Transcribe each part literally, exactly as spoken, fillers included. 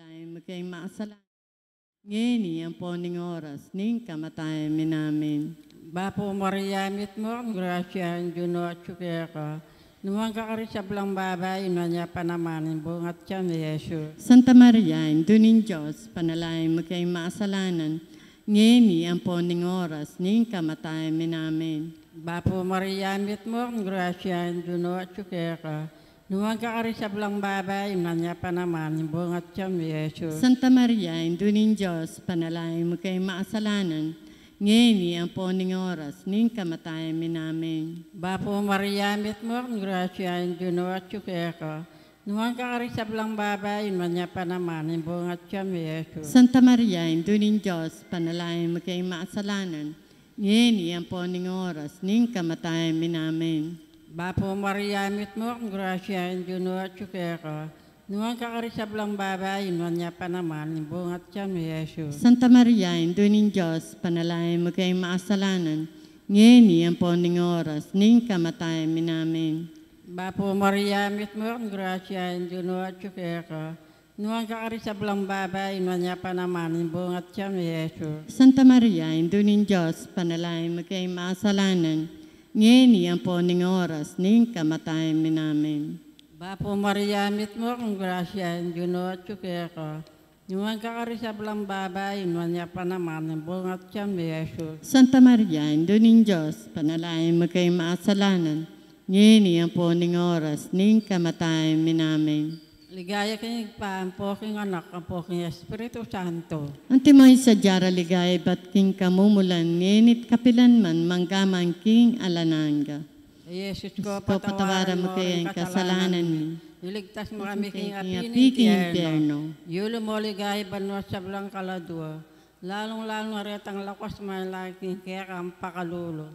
Ay, magkaing makasalanan. Ngeni, ampo ning oras ning kamatayan mi. Amen. Bapu Maria, mitmu ka king grasya, ing Ginu atyu keka. Nuan ka karing sablang babai, nuan ya pa naman ing bunga atyan mi, Jesus. Santa Maria, Indu ning Dios, panalangin mu keng makasalanan, ngeni ampo ning oras ning kamatayan mi. Amen. Bapu Maria, mitmu ka king grasya, ing Ginu atyu keka. Nuan ka karing sablang babai, nuan ya pa naman ing bunga atyan mi, Jesus. Santa Maria, Indu ning Dios, panalangin mu keng makasalanan, ngeni ampo ning oras ning kamatayan mi. Amen. Bapu Maria, mitmu ka king grasya, ing Ginu atyu keka. Nuan ka karing sablang babai, nuan ya pa naman ing bunga atyan mi, Jesus. Santa Maria, Indu ning Dios, panalangin mu keng makasalanan, ngeni ampo ning oras ning kamatayan mi. Amen. Bapu Maria, mitmu ka king grasya, ing Ginu atyu keka. Nuan ka karing sablang babai, nuan ya pa naman ing bunga atyan mi, Jesus. Santa Maria, Indu ning Dios, panalangin mu keng makasalanan, ngeni ampo ning oras ning kamatayan mi. Amen. Bapu Maria, mitmu ka king grasya, ing Ginu atyu keka. Nuan ka karing sablang babai, nuan ya pa naman ing bunga atyan mi, Jesus. Santa Maria, Indu ning Dios, panalangin mu keng makasalanan, ngeni ampo ning oras ning kamatayan mi. Amen. Bapu Maria, mitmu ka king grasya, ing Ginu atyu keka. Nuan ka karing sablang babai, nuan ya pa naman ing bunga atyan mi, Jesus. Santa Maria, Indu ning Dios, panalangin mu keng makasalanan, ngeni ampo ning oras ning kamatayan mi. Amen. Ligaya king Ibpa, ampo king Anak, ampo king Espiritu Santo. Antimo ing sadya ra ligaya ibat king kamumulan, ngeni't kapilan man, mangga man king alang angga. Jesus ko, patawara mu keng kasalanan mi. Iligtas mu kami king api ning impyerno. Iulu mu king ligaya banua ing sablang kaladua. Lalung-lalu na retang lakuas manalangin king kekang pakalulu.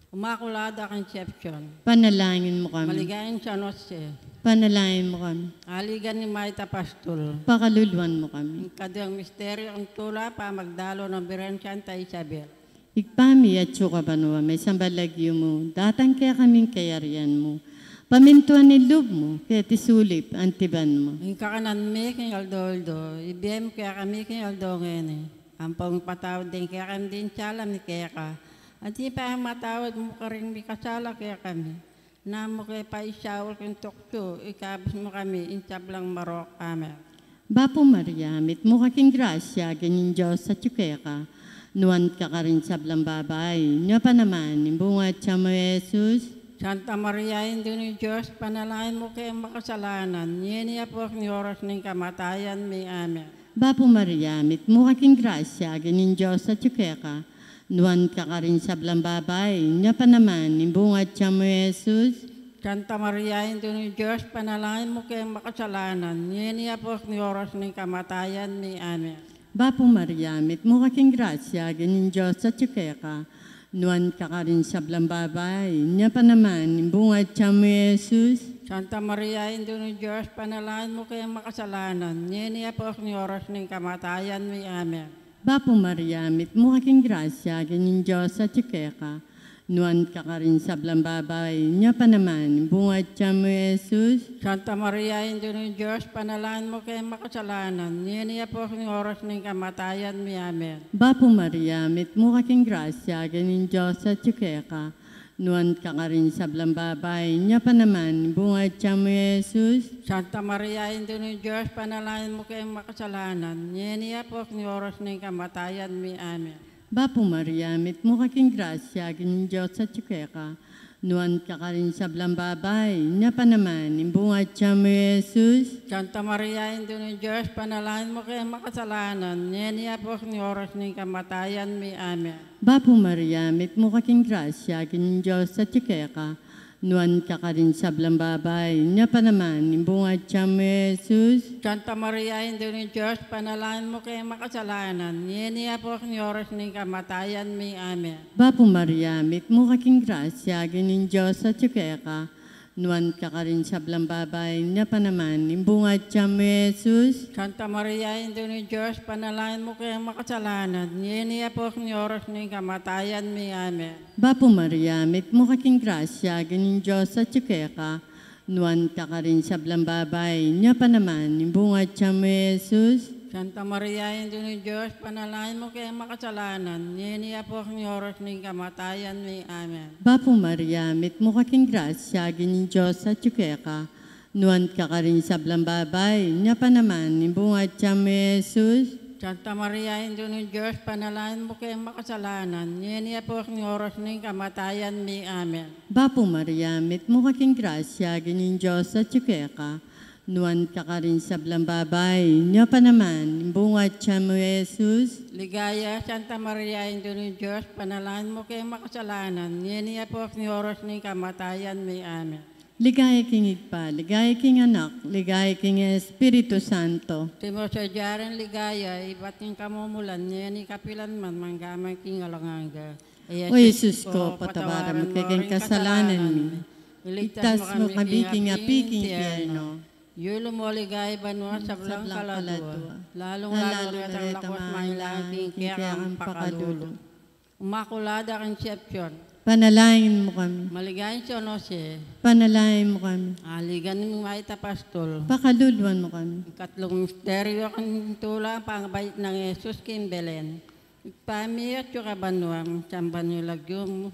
Immaculada Concepcion. Panalangin mu kami. Maligayang San Jose. Panalangin mu kami. Aligan ning mayap a pastul. Pakaluluan mu kami. Ing kaduang misteryu king tula, pamagdalu nang Birhen Santa Isabel. Ibpa mi, atsu ka banua, misamban ya ing lagyu mu, datang kekami ing kayarian mu, pamintuan ing lub mu, keti sulip anti ban mu. Ing kakanan mi king aldo-aldo, ibie mu kekami king aldo ngeni. Ampon ipatawad mu kekami ding sala mi keka, anti ing pamamatawad mi karing mikasala kekami. E mu ke paisaul king tuksu, ikabus mu kami king sablang marok. Amen. Bapu Maria, mitmu ka king grasya, ing Ginu atyu keka. Nuan ka karing sablang babai, nuan ya pa naman ing bunga atyan mu, Jesus. Santa Maria, Indu ning Dios, panalangin mu keng makasalanan, ngeni ampo king oras ning kamatayan mi. Amen. Bapu Maria, mitmu ka king grasya, ing Ginu atyu keka. Nuan ka karing sablang babai, nuan ya pa naman ing bunga atyan mu, Jesus. Santa Maria, Indu ning Dios, panalangin mu keng makasalanan, ngeni ampo king oras ning kamatayan mi. Amen. Bapu Maria, mitmu ka king grasya, ing Ginu atyu keka. Nuan ka karing sablang babai, nuan ya pa naman ing bunga atyan mu, Jesus. Santa Maria, Indu ning Dios, panalangin mu keng makasalanan, ngeni ampo king oras ning kamatayan mi. Amen. Bapu Maria, mitmu ka king grasya, ing Ginu atyu keka. Nuan ka karing sablang babai, nuan ya pa naman ing bunga atyan mu, Jesus. Santa Maria, Indu ning Dios, panalangin mu keng makasalanan, ngeni ampo king oras ning kamatayan mi. Amen. Bapu Maria, mitmu ka king grasya, ing Ginu atyu keka. Nuan ka karing sablang babai, nuan ya pa naman ing bunga atyan mu, Jesus. Santa Maria, Indu ning Dios, panalangin mu keng makasalanan, ngeni ampo king oras ning kamatayan mi. Amen. Bapu Maria, mitmu ka king grasya, ing Ginu atyu keka. Nuan ka karing sablang babai, nuan ya pa naman ing bunga atyan mu, Jesus. Santa Maria, Indu ning Dios, panalangin mu keng makasalanan, ngeni ampo king oras ning kamatayan mi. Amen. Bapu Maria, mitmu ka king grasya, ing Ginu atyu keka. Nuan ka karing sablang babai, nuan ya pa naman ing bunga atyan mu, Jesus. Santa Maria, Indu ning Dios, panalangin mu keng makasalanan, ngeni ampo king oras ning kamatayan mi. Amen. Bapu Maria, mitmu ka king grasya, ing Ginu atyu keka. Nuan ka karing sablang babai, nuan ya pa naman ing bunga atyan mu, Jesus. Santa Maria, Indu ning Dios, panalangin mu keng makasalanan, ngeni ampo king oras ning kamatayan mi. Amen. Bapu Maria, mitmu ka king grasya, ing Ginu atyu keka. Nuan ka karing sablang babai, nuan ya pa naman ing bunga atyan mu, Jesus. Santa Maria, Indu ning Dios, panalangin mu keng makasalanan, ngeni at king oras ning kamatayan mi. Amen. Bapu Maria, mitmu ka king grasya, ing Ginung Dios atyu keka, nuan ka karing sablang babai, nuan ya pa naman ing bunga atyan mu, i Jesus. Santa Maria, Indu ning Dios, panalangin mu keng makasalanan, ngeni at king oras ning kamatayan mi. Amen. Bapu Maria, mitmu ka king grasya, ing Ginung Dios atyu keka, nuan ka karing sablang babai, nuan ya pa naman ing bunga atyan mu, i Jesus. Ligaya, Santa Maria, Indu ning Dios, panalangin mu keng makasalanan, ngeni at king oras ning kamatayan mi. Amen. Ligaya king Ibpa, ligaya king Anak, ligaya king Espiritu Santo. Antimo sadya ring ligaya ibat king kamumulan, ngeni kapilan man, mangga man king alang angga. O Jesus ko, patawaran mu keng kasalanan mi. Iligtas mu kami king api king impyerno. Iyulu mu king ligaya banua sablang kaladua, lalung-lalu na retang dakal mangailangan king kekang pakalulu. Immaculada Concepcion. Panalangin mu kami. Maligayang San Jose. Panalangin mu kami. Aligan ning mayap a pastol. Pakaluluan mu kami. Ing katlung misteryu king tula, pangabait nang Jesus king Belen. Ibpa mi atsu ka banua, misamban ya ing lagyu mu.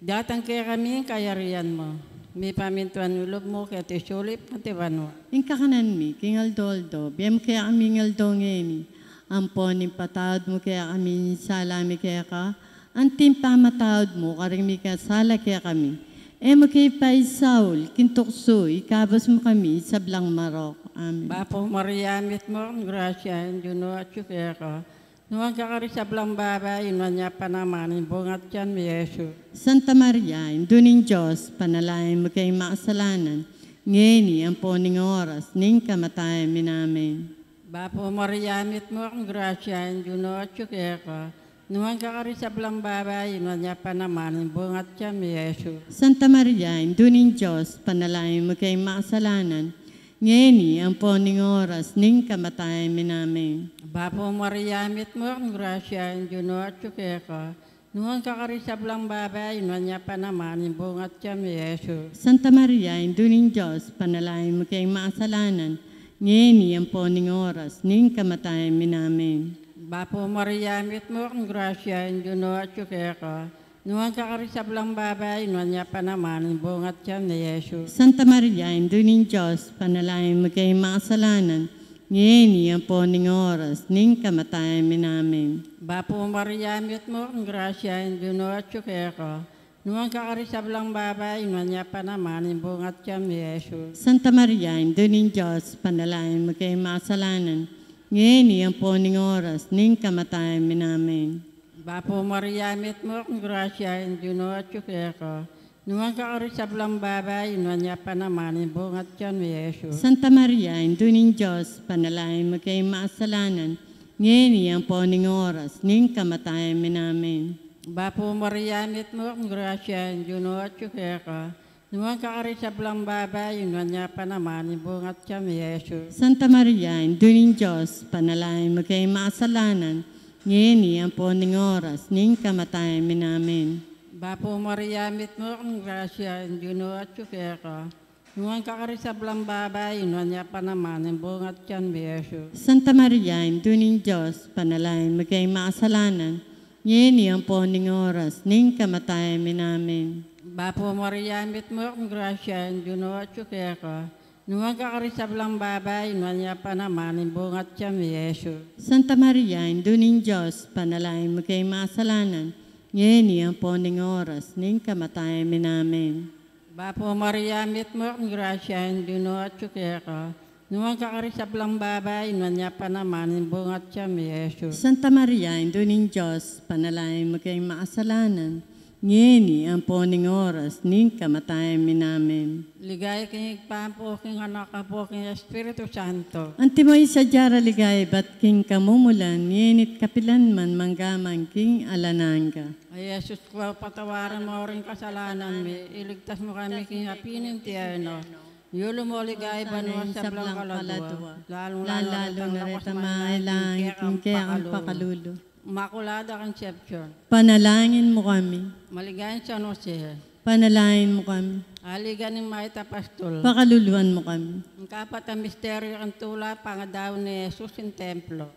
Datang kekami ing kayarian mu. Mipamintuan ing lub mu keti sulip anti banua. Ing kakanan mi king aldo-aldo, ibie mu kekami king aldo ngeni. Ampon ipatawad mu kekami ing sala mi keka, anti ing pamamatawad mu karing mikasala kekami. E mu ke paisaul king tuksu, ikabus mu kami king sablang marok. Amen. Bapu Maria, mitmu ka king grasya, ing Ginu atyu keka. Nuan ka karing sablang babai, nuan ya pa naman ing bunga atyan mu, i Jesus. Santa Maria, Indu ning Dios, panalangin mu keng makasalanan, ngeni ampon king oras ning kamatayan mi. Amen. Bapu Maria, mitmu ka king grasya, ing Ginu atyu keka. Nuan ka karing sablang babai, nuan ya pa naman ing bunga atyan mu, i Jesus. Santa Maria, Indu ning Dios, panalangin mu keng makasalanan, ngeni ampon king oras ning kamatayan mi. Amen. Bapu Maria, mitmu ka king grasya, ing Ginu atyu keka. Nuan ka karing sablang babai, nuan ya pa naman ing bunga atyan mu, i Jesus. Santa Maria, Indu ning Dios, panalangin mu keng makasalanan, ngeni ampon king oras ning kamatayan mi. Amen. Bapu Maria, mitmu ka king grasya, ing Ginu atyu keka. Nuan ka karing sablang babai, nuan ya pa naman ing bunga atyan mu, i Jesus. Santa Maria, Indu ning Dios, panalangin mu keng makasalanan, ngeni ampon king oras ning kamatayan mi. Amen. Bapu Maria, mitmu ka king grasya, ing Ginu atyu keka. Nuan ka karing sablang babai, nuan ya pa naman ing bunga atyan mu, i Jesus. Santa Maria, Indu ning Dios, panalangin mu keng makasalanan, ngeni ampon king oras ning kamatayan mi. Amen. Bapu Maria, mitmu ka king grasya, ing Ginu atyu keka. Nuan ka karing sablang babai, nuan ya pa naman ing bunga atyan mu, i Jesus. Santa Maria, Indu ning Dios, panalangin mu keng makasalanan, ngeni ampon king oras ning kamatayan mi. Amen. Bapu Maria, mitmu ka king grasya, ing Ginu atyu keka. Nuan ka karing sablang babai, nuan ya pa naman ing bunga atyan mu, i Jesus. Santa Maria, Indu ning Dios, panalangin mu keng makasalanan, ngeni ampon king oras ning kamatayan mi. Amen. Bapu Maria, mitmu ka king grasya, ing Ginu atyu keka. Nuan ka karing sablang babai, nuan ya pa naman ing bunga atyan mu, i Jesus. Santa Maria, Indu ning Dios, panalangin mu keng makasalanan, ngeni ampon king oras ning kamatayan mi. Amen. Bapu Maria, mitmu ka king grasya, ing Ginu atyu keka. Nuan ka karing sablang babai, nuan ya pa naman ing bunga atyan mu, i Jesus. Santa Maria, Indu ning Dios, panalangin mu keng makasalanan, ngeni ampon king oras ning kamatayan mi. Amen. Bapu Maria, mitmu ka king grasya, ing Ginu atyu keka. Nuan ka karing sablang babai, nuan ya pa naman ing bunga atyan mu, i Jesus. Santa Maria, Indu ning Dios, panalangin mu keng makasalanan, ngeni ampon king oras ning kamatayan mi. Amen. Ligaya king Ibpa, ampo king Anak, ampo king Espiritu Santo. Antimo ing sadya rang ligaya ibat king kamumulan, ngeni't kapilan man, mangga man king alang angga. O Jesus ko, patawaran mu ring kasalanan mi, iligtas mu kami king api ning impyerno. Iyulu mu king ligaya banua sablang kaladua, lalung-lalu na retang mangailangan king kekang pakalulu. Immaculada Concepcion. Panalangin mu kami. Maligayang San Jose. Panalangin mu kami. Aligan ning mayap a pastol. Pakaluluan mu kami. Ing kapat a misteryu king tula, pangadaun nang Jesus king templo.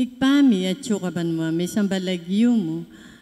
Ibpa mi, atsu ka banua, misamban ya ing lagyu mu,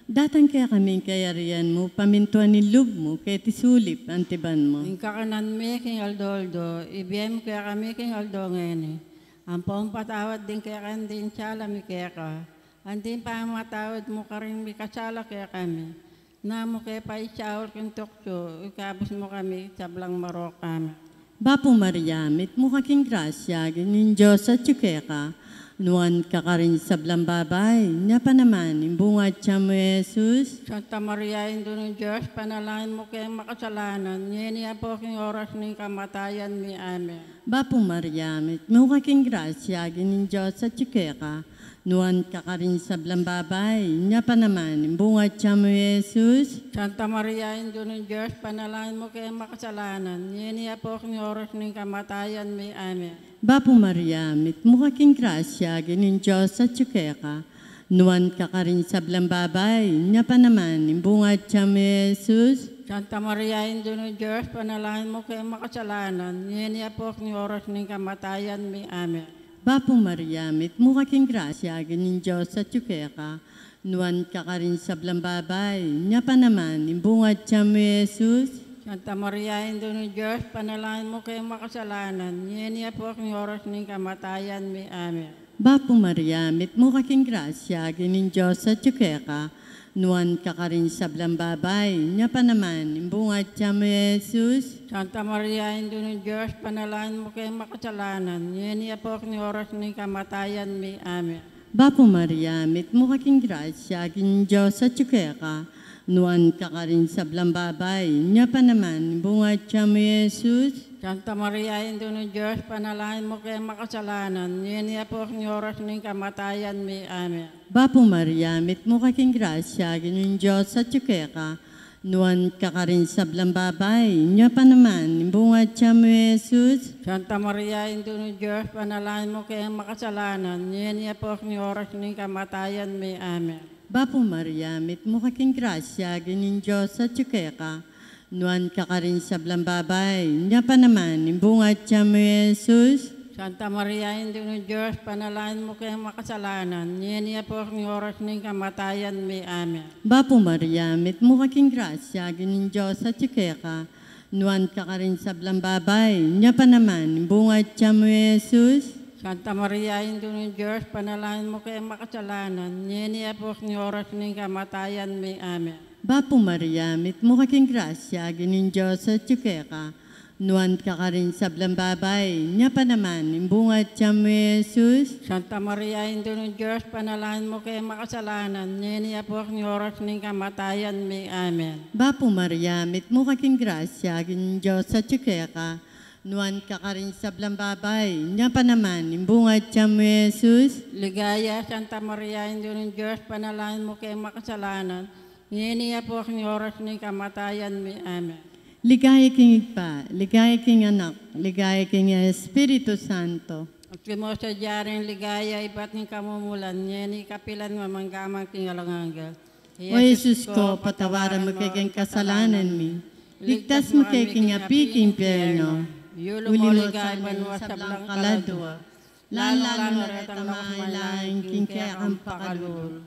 datang kekami ing kayarian mu, pamintuan ing lub mu, keti sulip anti banua. Ing kakanan mi king aldo-aldo, ibie mu kekami king aldo ngeni. Ampon patawad ding kekami ding sala mi keka, anti ing pamamatawad mu karing mikasala kekami. Namu ke paisaul king tuksu, ikabus mu kami king sablang marok. Amen. Bapu Maria, mitmu ka king grasya, ing Ginung Dios atyu keka, nuan ka karing sablang babai, nuan ya pa naman ing bunga atyan mu, Jesus. Santa Maria, Indu ning Dios, ipanalangin mu keng makasalanan, ngeni ampon king oras ning kamatayan mi. Amen. Bapu Maria, mitmu ka king grasya, ing Ginung Dios atyu keka, nuan ka karing sablang babai, nuan ya pa naman ing bunga atyan mu, Jesus. Santa Maria, Indu ning Dios, ipanalangin mu keng makasalanan, ngeni ampon king oras ning kamatayan mi. Amen. Bapu Maria, mitmu ka king grasya, ing Ginung Dios atyu keka, nuan ka karing sablang babai, nuan ya pa naman ing bunga atyan mu, Jesus. Santa Maria, Indu ning Dios, ipanalangin mu keng makasalanan, ngeni ampon king oras ning kamatayan mi. Amen. Bapu Maria, mitmu ka king grasya, ing Ginung Dios atyu keka, nuan ka karing sablang babai, nuan ya pa naman ing bunga atyan mu, Jesus. Santa Maria, Indu ning Dios, ipanalangin mu keng makasalanan, ngeni ampon king oras ning kamatayan mi. Amen. Bapu Maria, mitmu ka king grasya, ing Ginung Dios atyu keka, nuan ka karing sablang babai, nuan ya pa naman ing bunga atyan mu, Jesus. Santa Maria, Indu ning Dios, ipanalangin mu keng makasalanan, ngeni ampon king oras ning kamatayan mi. Amen. Bapu Maria, mitmu ka king grasya, ing Ginung Dios atyu keka, nuan ka karing sablang babai, nuan ya pa naman ing bunga atyan mu, Jesus. Santa Maria, Indu ning Dios, ipanalangin mu keng makasalanan, ngeni ampon king oras ning kamatayan mi. Amen. Bapu Maria, mitmu ka king grasya, ing Ginung Dios atyu keka, nuan ka karing sablang babai, nuan ya pa naman ing bunga atyan mu, Jesus. Santa Maria, Indu ning Dios, ipanalangin mu keng makasalanan, ngeni ampon king oras ning kamatayan mi. Amen. Bapu Maria, mitmu ka king grasya, ing Ginung Dios atyu keka, nuan ka karing sablang babai, nuan ya pa naman ing bunga atyan mu, Jesus. Santa Maria, Indu ning Dios, ipanalangin mu keng makasalanan, ngeni ampon king oras ning kamatayan mi. Amen. Bapu Maria, mitmu ka king grasya, ing Ginung Dios atyu keka, nuan ka karing sablang babai, nuan ya pa naman ing bunga atyan mu, Jesus. Santa Maria, Indu ning Dios, ipanalangin mu keng makasalanan, ngeni ampon king oras ning kamatayan mi. Amen. Bapu Maria, mitmu ka king grasya, ing Ginung Dios atyu keka, nuan ka karing sablang babai, nuan ya pa naman ing bunga atyan mu, Jesus. Santa Maria, Indu ning Dios, ipanalangin mu keng makasalanan, ngeni ampon king oras ning kamatayan mi. Amen. Bapu Maria, mitmu ka king grasya, ing Ginung Dios atyu keka, nuan ka karing sablang babai, nuan ya pa naman ing bunga atyan mu, Jesus. Ligaya, Santa Maria, Indu ning Dios, ipanalangin mu keng makasalanan, ngeni ampon king oras ning kamatayan mi. Amen. Ligaya king Ibpa, ligaya king Anak, ligaya king Espiritu Santo. Antimo sadya ring ligaya ibat ning kamumulan, ngeni kapilan man, mangga man king alang angga. O Jesus ko, patawaran mu ke king kasalanan mi, ligtas mu ke king api king impyerno, iuli mu king banua sablang kaladua, lalu-lalu na retang mangailangan king kekang pakalulu.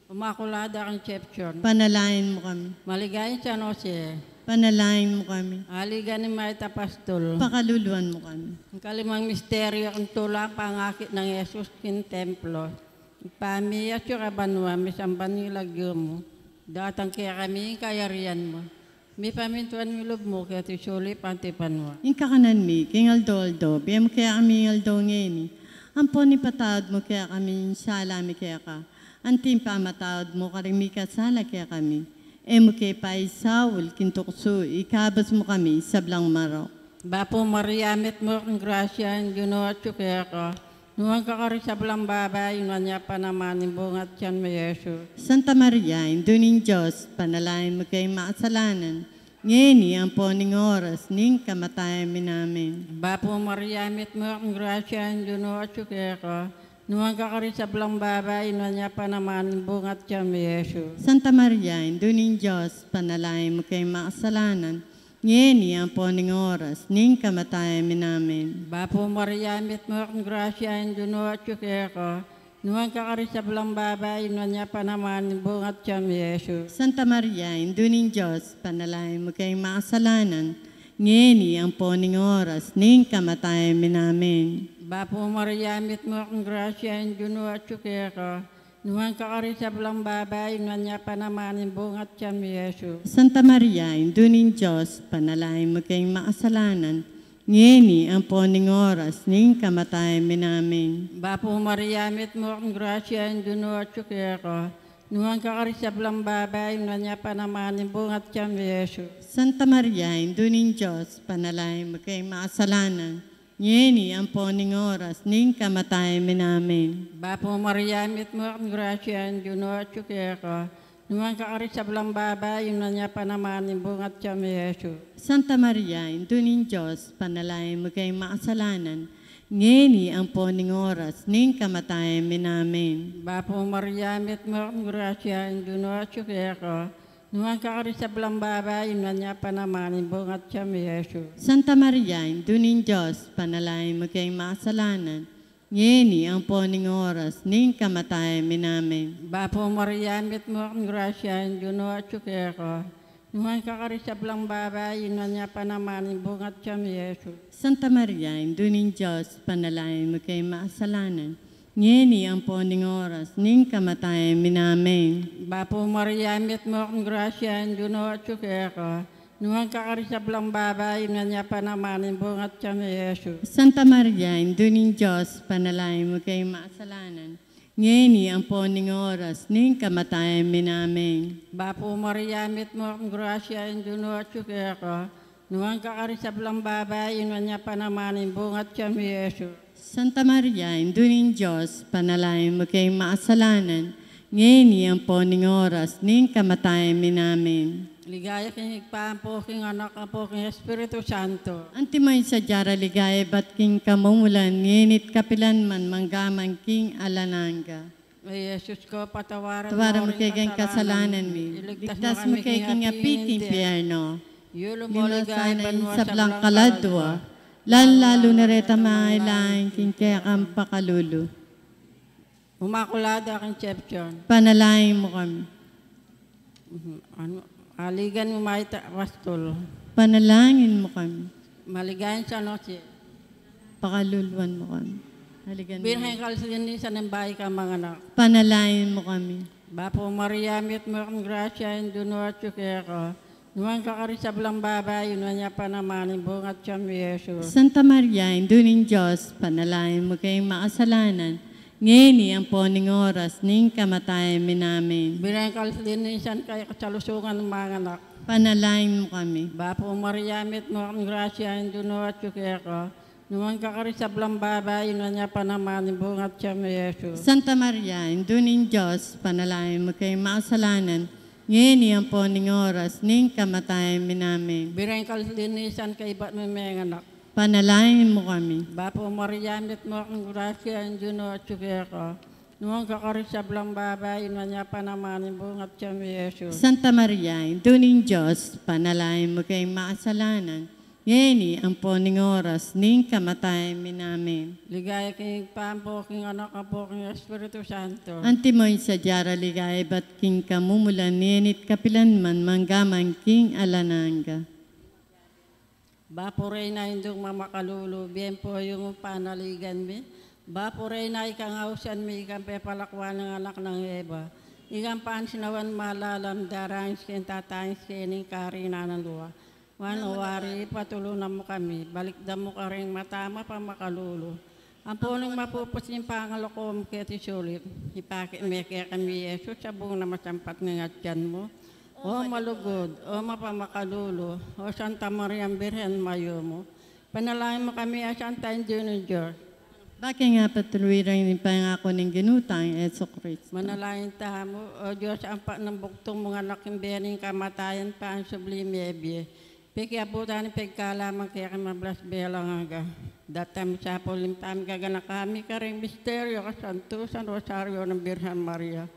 Imakulada Concepcion, panalangin mu kami. Maligayang San Jose, panalangin mu kami. Aligan ning mayap a pastul, pakaluluan mu kami. Ing kalimang misteryu king tula, pangakit nang Jesus king templo. Ibpa mi, atsu ka banua, misamban ya ing lagyu mu, datang kekami ing kayarian mu, mipamintuan ing lub mu keti sulip anti banua. Ing kakanan mi king aldo-aldo, ibie mu kekami king aldo ngeni. Ampon ipatawad mu kekami ing sala mi keka, anti ing pamamatawad mu karing mikasala kekami. E mu ke paisaul king tuksu, ikabus mu kami king sablang marok. Bapu Maria, mitmu ka king grasya, ing Ginu atyu keka, nuan ka karing sablang babai, nuan ya pa naman ing bunga atyan mu, Jesus. Santa Maria, Indu ning Dios, ipanalangin mu keng makasalanan, ngeni ampon king oras ning kamatayan mi. Amen. Bapu Maria, mitmu ka king grasya, ing Ginu atyu keka, nuan ka karing sablang babai, nuan ya pa naman ing bunga atyan mu, Jesus. Santa Maria, Indu ning Dios, ipanalangin mu keng makasalanan, ngeni ampon king oras ning kamatayan mi. Amen. Bapu Maria, mitmu ka king grasya, ing Ginu atyu keka, Nuan ka karing sablang babai, nuan ya pa naman ing bunga ning tiyan mu, i Jesus. Santa Maria, Indu ning Dios, panalangin mu keng makasalanan, ngeni ampon ing oras ning kamatayan mi. Amen. Bapu Maria, mitmu ka king grasya, ing Ginu atyu keka. Nuan ka karing sablang babai, nuan ya pa naman ing bunga ning tiyan mu, i Jesus. Santa Maria, Indu ning Dios, panalangin mu keng makasalanan, ngeni ampon ing oras ning kamatayan mi. Amen. Bapu Maria, mitmu ka king grasya, ing Ginu atyu keka. Nuan ka karing sablang babai, nuan ya pa naman ing bunga ning tiyan mu, i Jesus. Santa Maria, Indu ning Dios, panalangin mu keng makasalanan, ngeni ampon ing oras ning kamatayan mi. Amen. Bapu Maria, mitmu ka king grasya, ing Ginu atyu keka. Nuan ka karing sablang babai, nuan ya pa naman ing bunga ning tiyan mu, i Jesus. Santa Maria, Indu ning Dios, panalangin mu keng makasalanan, ngeni ampon ing oras ning kamatayan mi. Amen. Bapu Maria, mitmu ka king grasya, ing Ginu atyu keka. Nuan ka karing sablang babai, nuan ya pa naman ing bunga ning tiyan mu, i Jesus. Santa Maria, Indu ning Dios, panalangin mu keng makasalanan, ngeni ampon ing oras ning kamatayan mi. Amen. Bapu Maria, mitmu ka king grasya, ing Ginu atyu keka. Nuan ka karing sablang babai, nuan ya pa naman ing bunga ning tiyan mu, i Jesus. Santa Maria, Indu ning Dios, panalangin mu keng makasalanan, ngeni ampon ing oras ning kamatayan mi. Amen. Bapu Maria, mitmu ka king grasya, ing Ginu atyu keka. Nuan ka karing sablang babai, nuan ya pa naman ing bunga ning tiyan mu, i Jesus. Santa Maria, Indu ning Dios, panalangin mu keng makasalanan, ngeni ampon ing oras ning kamatayan mi. Amen. Bapu Maria, mitmu ka king grasya, ing Ginu atyu keka. Nuan ka karing sablang babai, nuan ya pa naman ing bunga ning tiyan mu, i Jesus. Santa Maria, Indu ning Dios, panalangin mu keng makasalanan, ngeni ampon ing oras ning kamatayan mi. Amen. Ligaya king Ibpa, ampo king Anak, ampo king Espiritu Santo. Antimo ing sadya ra ligaya ibat king kamumulan, ngeni't kapilan man, manggaman king alang angga. O Jesus ko, patawaran mu kekeng kasalanan mi. Iligtas mu kami king api king impyerno. Iuli mu sana ing sablang kaladua, lalu-lalu na retang mangailangan king kekang pakalulu. Immaculada Concepcion. Panalangin mu kami. Mhm. Anu, aligan mu mayta, Apostol. Panalangin mu kami. Maligayang San Jose. Pakaluluan mu kami. Aligan mu. Birhen kalis linisan ning bayu kang manganak. Panalangin mu kami. Bapu Maria, mitmu ka king grasya, ing Ginu atyu keka. Nuan ka karing sablang babai, nuan ya pa naman ing bunga ning tiyan mu, i Jesus. Santa Maria, Indu ning Dios, panalangin mu keng makasalanan, ngeni ampon ing oras ning kamatayan mi. Amen. Birhen kalis linisan kaya kasalusungan manganak. Panalangin mu kami. Bapu Maria, mitmu ka king grasya, ing Ginu atyu keka. Nuan ka karing sablang babai, nuan ya pa naman ing bunga ning tiyan mu, i Jesus. Santa Maria, Indu ning Dios, panalangin mu keng makasalanan, ngeni ampon ing oras ning kamatayan mi. Amen. Birhen kalis linisan kaybat mu menganak. Panalangin mu kami. Bapu Maria, mitmu ka king grasya, ing Ginu atyu keka. Nuan ka karing sablang babai, nuan ya pa naman ing bunga ning tiyan mu, i Jesus. Santa Maria, Indu ning Dios, panalangin mu keng makasalanan, ngeni ampon ing oras ning kamatayan mi. Amen. Ligaya king Ibpa, ampo king Anak, ampo king Espiritu Santo. Antimo ing sadya ra ligaya ibat king kamumulan, ngeni't kapilan man, manggaman king alang angga. Bapu Reyna, Indung mamakalulu, bien pu ing panaligan mi. Bapu Reyna, ika ing ausan mi, ika ing pepalakuan ning anak nang Eva. Ika ing pansinawan malalam, darangis ke ing tatangis ke ning karinan a lua. Nuan, o Ari, patulunan mu kami, balikdan mu karing mata mu a pamakalulu. Ampo nung mapupus ing pangalako mu keti sulip, ipakit me kekami i Jesus, sabung na masampat ning atian mu. O malugud, o mapamakalulu, o Santa Maria Birhen, mayumu. Panalangin mu kami, a Santa Indu ning Dios. Bakit nga patuluiran ing pangaku ning Ginu tang Jesucristo. Manalangin tamu. O Dios, ampat nang bugtung mung Anak, ing bie ning kamatayan, pansubli mebie. Pekiabutan ning pigkalaman kekami mablastas bie alang angga. Daptan mi sapul ning pamiganaka mi karing misteryu kasantusan Rosario nang Birhen Maria.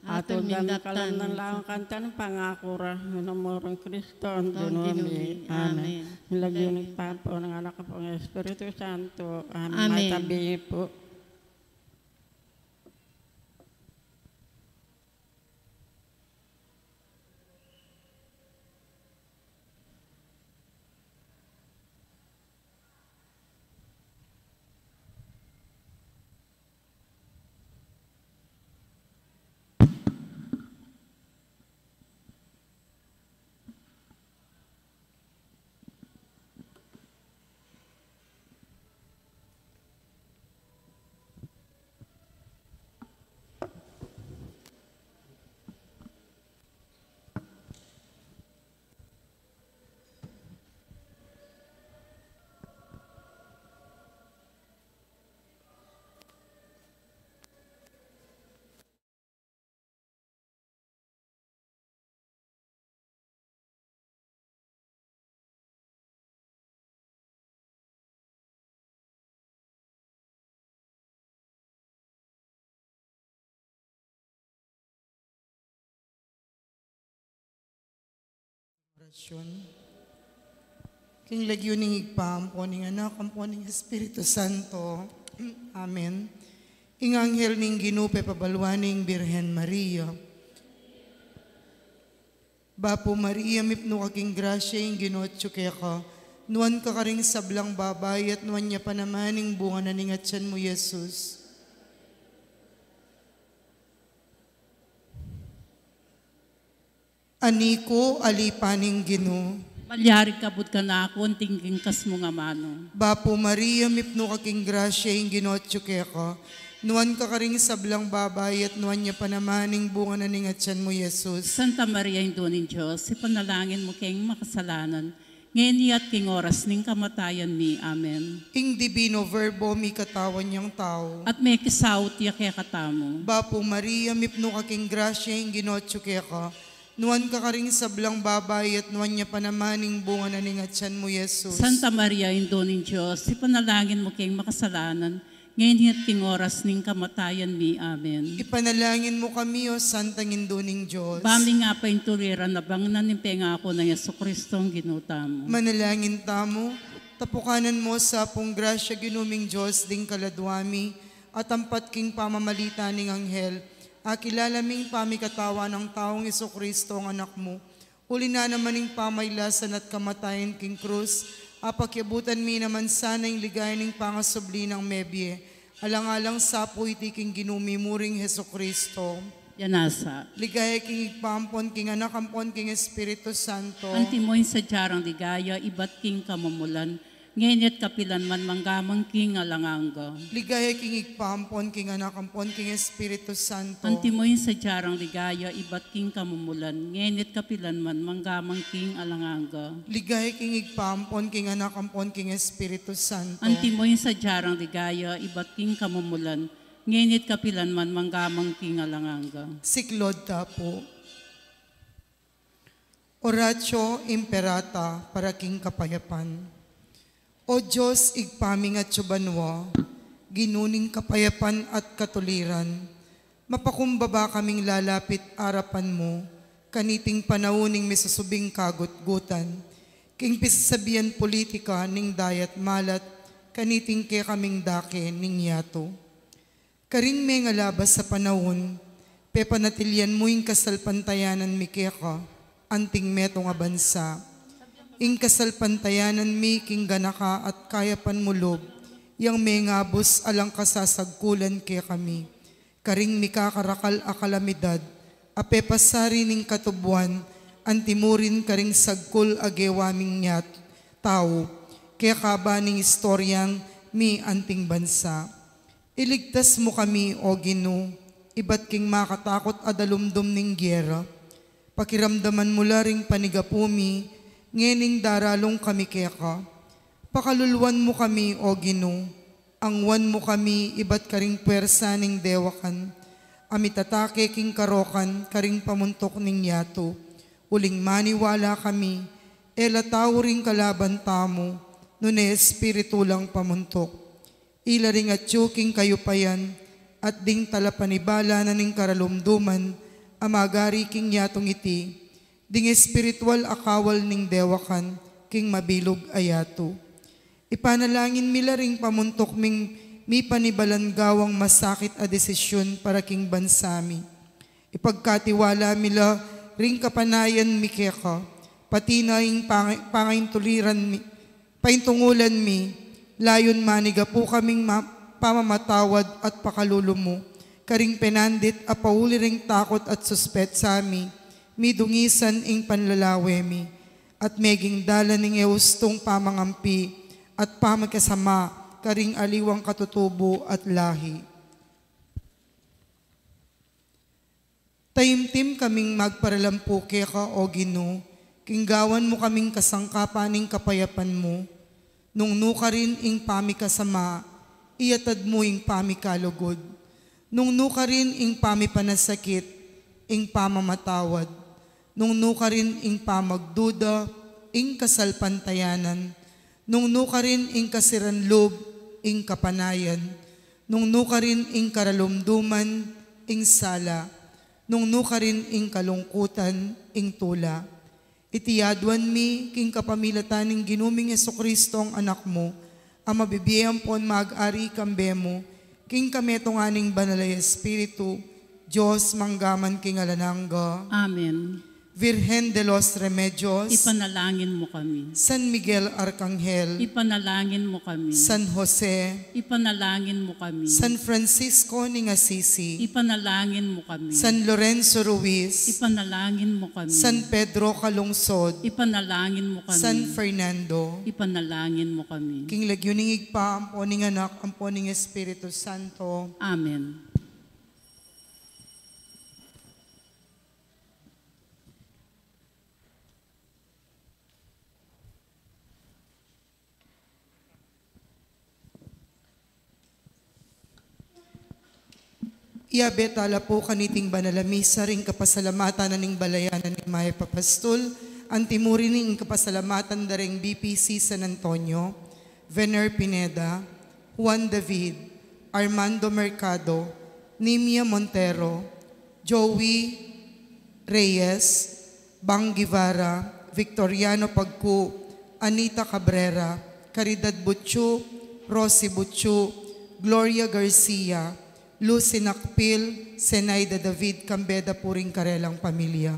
Atul mi daptan ning laung kantan ning pangaku ra, ing amor nang Kristo, ing Ginu mi. Amen. Ing lagyu ning Ibpa, ampo ning Anak, ampo ning Espiritu Santo. Amen. Amen. Mayta bie pu. King lagyu ning Ibpa, ampo ning Anak, ampo ning Espiritu Santo. Amen. Ing anghel ning Ginu pepabaluan ning Birhen Maria. Bapu Maria, mipnu ka king grasya, ing Ginu atyu keka. Nuan ka karing sablang babai, at nuan ya pa naman ing bunga na ning atyan mu, Jesus. Ani ku, alipan ning Ginu. Malyari kabud kanaku anting king kas mung amanu. Bapu Maria, mipnu ka king grasya, ing Ginu atyu keka. Nuan ka karing sablang babai, at nuan ya pa naman ing bunga na ning atyan mu, Jesus. Santa Maria, Indu ning Dios, ipanalangin mu keng makasalanan, ngeni at king oras ning kamatayan mi. Amen. Ing Divino Verbo mikatawan yang tau. At mekisaut ya kekatamu. Bapu Maria, mipnu ka king grasya, ing Ginu atyu keka. Nuan ka karing sablang babai, at nuan ya pa naman ing bunga na ning atyan mu, Jesus. Santa Maria, Indu ning Dios, ipanalangin mu keng makasalanan, ngeni at king oras ning kamatayan mi. Amen. Ipanalangin mu kami, O Santang Indu ning Dios. Ba ming apaintuliran abang na ning pengaku nang Jesucristo, Ginu tamu. Manalangin tamu. Tapukanan mu sa pung grasya, Ginu ming Dios, ding kaladua mi, at ampat king pamamalita ning anghel, akilala ming pamikatawan nang taung Jesucristo, ang Anak mu. Uli na naman ning pamailasan at kamatayan king krus, apakiabutan mi naman sana ing ligaya ning pangasubli nang mebie. Alang-alang sa pu iti king Ginu mi muring Jesucristo. Yan nasa. Ligaya king Ibpa ampon king Anak ampon king Espiritu Santo. Antimo ing sadya rang ligaya ibat king kamumulan, ngeni at kapilan man, mangga man king alang angga. Ligaya king Ibpa ampon king Anak ampon king Espiritu Santo. Antimo ing sadya rang ligaya ibat king kamumulan, ngeni at kapilan man, mangga man king alang angga. Ligaya king Ibpa ampon king Anak ampon king Espiritu Santo. Antimo ing sadya rang ligaya ibat king kamumulan, ngeni at kapilan man, mangga man king alang angga. Siklaud ta pu. Oratio Imperata para king kapayapan. O Dios, Ibpa ming atsu banua, Ginu ning kapayapan at katuliran, mapakumbaba kaming lalapit arapan mu kaniting panaun ning misusubing kagutgutan king pisasabian politika ning dayat malat kaniting kekaming dake ning yatu. Karing mengalabas a panaun, pepanatilian mu ing kasalpantayanan mi keka anting metung a bansa. Ing kasalpantayanan mi king ganaka at kayapan mu lub, yang mengabus alang kasasagkulan kekami karing mikakarakal a kalamidad a pepasari ning katubuan, antimurin karing sagkul a gewa ming yat tau kekaba ning istoryang mi anting bansa. Iligtas mu kami, O Ginu, ibat king makatakut a dalumdum ning gera. Pakiramdaman mu la ring panigapu mi ngening daralung kami keka. Pakaluluan mu kami, O Ginu, angwan mu kami ibat karing pwersa ning dewakan a mitatake king karokan karing pamuntuk ning yatu. Uling maniwala kami, e la tau ring kalaban tamu, nune espiritu lang pamuntuk. Ila ring atyu king kayupayan at ding talapanibala na ning karalumduman a magari king yatung iti, ding espiritual a kawal ning dewakan king mabilug a yatu. Ipanalangin mi la ring pamuntuk ming mipanibalan gawang masakit a desisyun para king bansa mi. Ipagkatiwala mi la ring kapanayan mi keka, pati na ing pang-, pangaintuliran mi, paintungulan mi, layun manigapu kaming ma-, pamamatawad at pakalulu mu karing penandit a pauli ring takut at suspetsa mi, midungisan ing panlalawe mi, at meging dalan ning e ustung pamangampi at pamikasama karing aliwang katutubu at lahi. Taimtim kaming magparalampu keka, O Ginu, king gawan mu kaming kasangkapan ning kapayapan mu. Nung nukarin ing pamikasama, iyatad mu ing pamikalugud. Nung nukarin ing pamipanasakit, ing pamamatawad. Nung nukarin ing pamagduda, ing kasalpantayanan. Nung nukarin ing kasiran lub, ing kapanayan. Nung nukarin ing karalumduman, ing sala. Nung nukarin ing kalungkutan, ing tula. Iti aduan mi king kapamilatan ning Ginu ming Jesucristo, Anak mu, a mabibie ampon mag-ari kambe mu, king kametungan ning Banal a Espiritu, Dios, mangga man king alang angga. Amen. Virgen de los Remedios, ipanalangin mo kami. San Miguel Arcangel, ipanalangin mo kami. San Jose, ipanalangin mo kami. San Francisco ning Assisi, ipanalangin mo kami. San Lorenzo Ruiz, ipanalangin mo kami. San Pedro Calungsod, ipanalangin mo kami. San Fernando, ipanalangin mo kami. King lagyu ning Ibpa, ampo ning Anak, ampo ning Espiritu Santo. Amen. Iabe tala pu kaniting banal a misa ring kapasalamatan na ning balayan na ning Mayap a Pastul, antimurin ning kapasalamatan da ring B P C San Antonio, Vener Pineda, Juan David, Armando Mercado, Nimia Montero, Joey Reyes, Bang Guevara, Victoriano Pagcu, Anita Cabrera, Caridad Butchu, Rosie Butchu, Gloria Garcia, Lucy Nakpil, Zenaida David, kambe da pu ring karelang pamilya.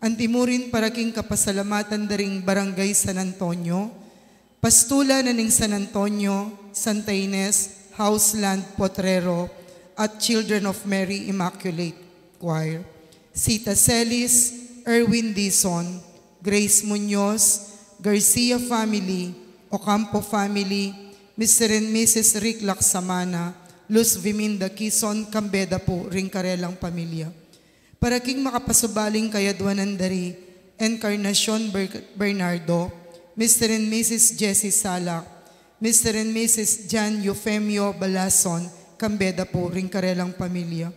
Antimurin para king kapasalamatan da ring Barangay San Antonio, Pastulan na ning San Antonio, Santa Ines, Houseland Potrero, at Children of Mary Immaculate Choir. Sita Celis, Erwin Dizon, Grace Muñoz, Garcia family, Ocampo family, Mister and Missus Rick Laksamana, Luz Viminda Kison, kambe da pu ring karelang pamilya. Para king makapasubaling kayadwanan da ri Encarnacion Ber-, Bernardo, Mister and Missus Jessie Salak, Mister and Missus Jan Eufemio Balason, kambe da pu ring karelang pamilya.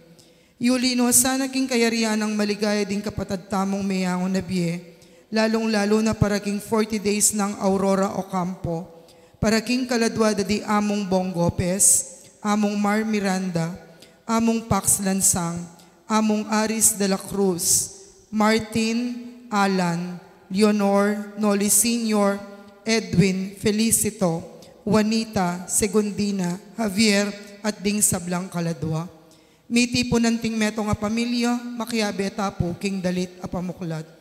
Yuli no sana king kayarian nang maligaya ding kapatad tamung meyangu na bie, lalung-lalu na para king forty days nang Aurora Ocampo, para king kaladwa da di Amung Bong Gopez, Amung Mar Miranda, Amung Pax Lansang, Amung Aris de la Cruz, Martin, Alan, Leonor, Noli Senior, Edwin, Felicito, Juanita, Segundina, Javier, at ding sablang kaladwa. Mitipunan ting metung a pamilya, makiabe ta pu king dalit a pamuklat.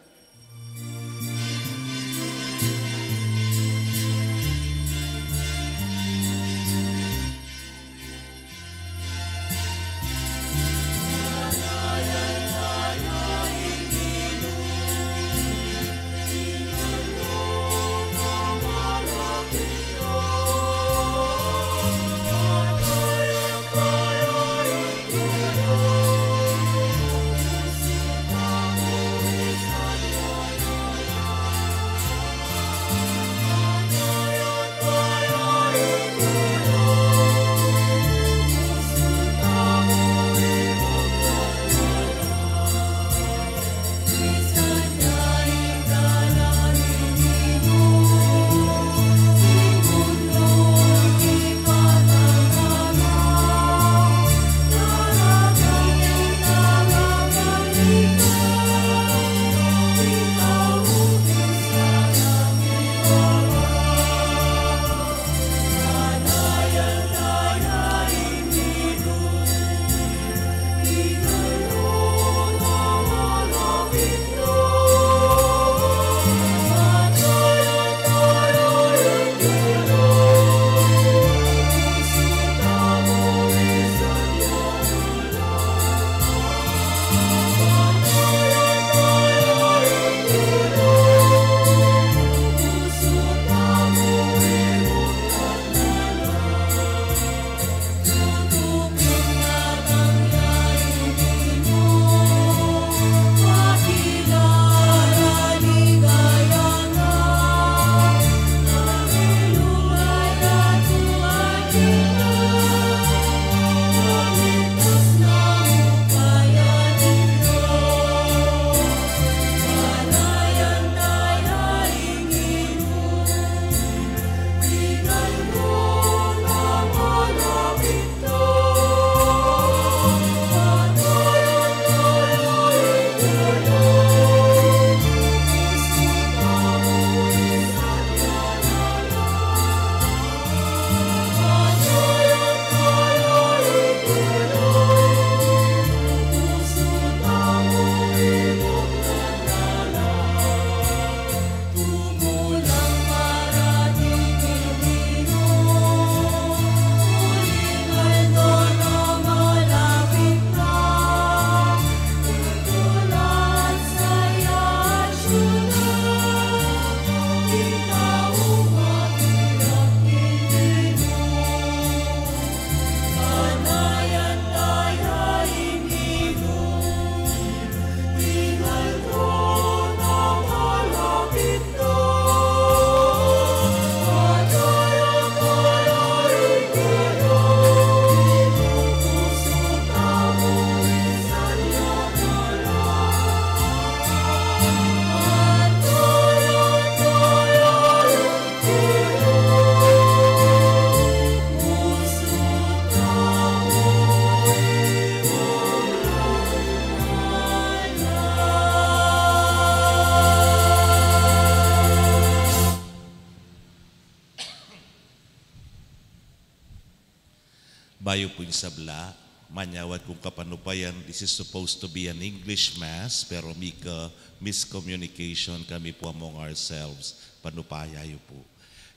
Payo pu ing sabla, manyawad kung kapanupayan, this is supposed to be an English Mass, pero mika miscommunication kami pu among ourselves, panupaya yu pu.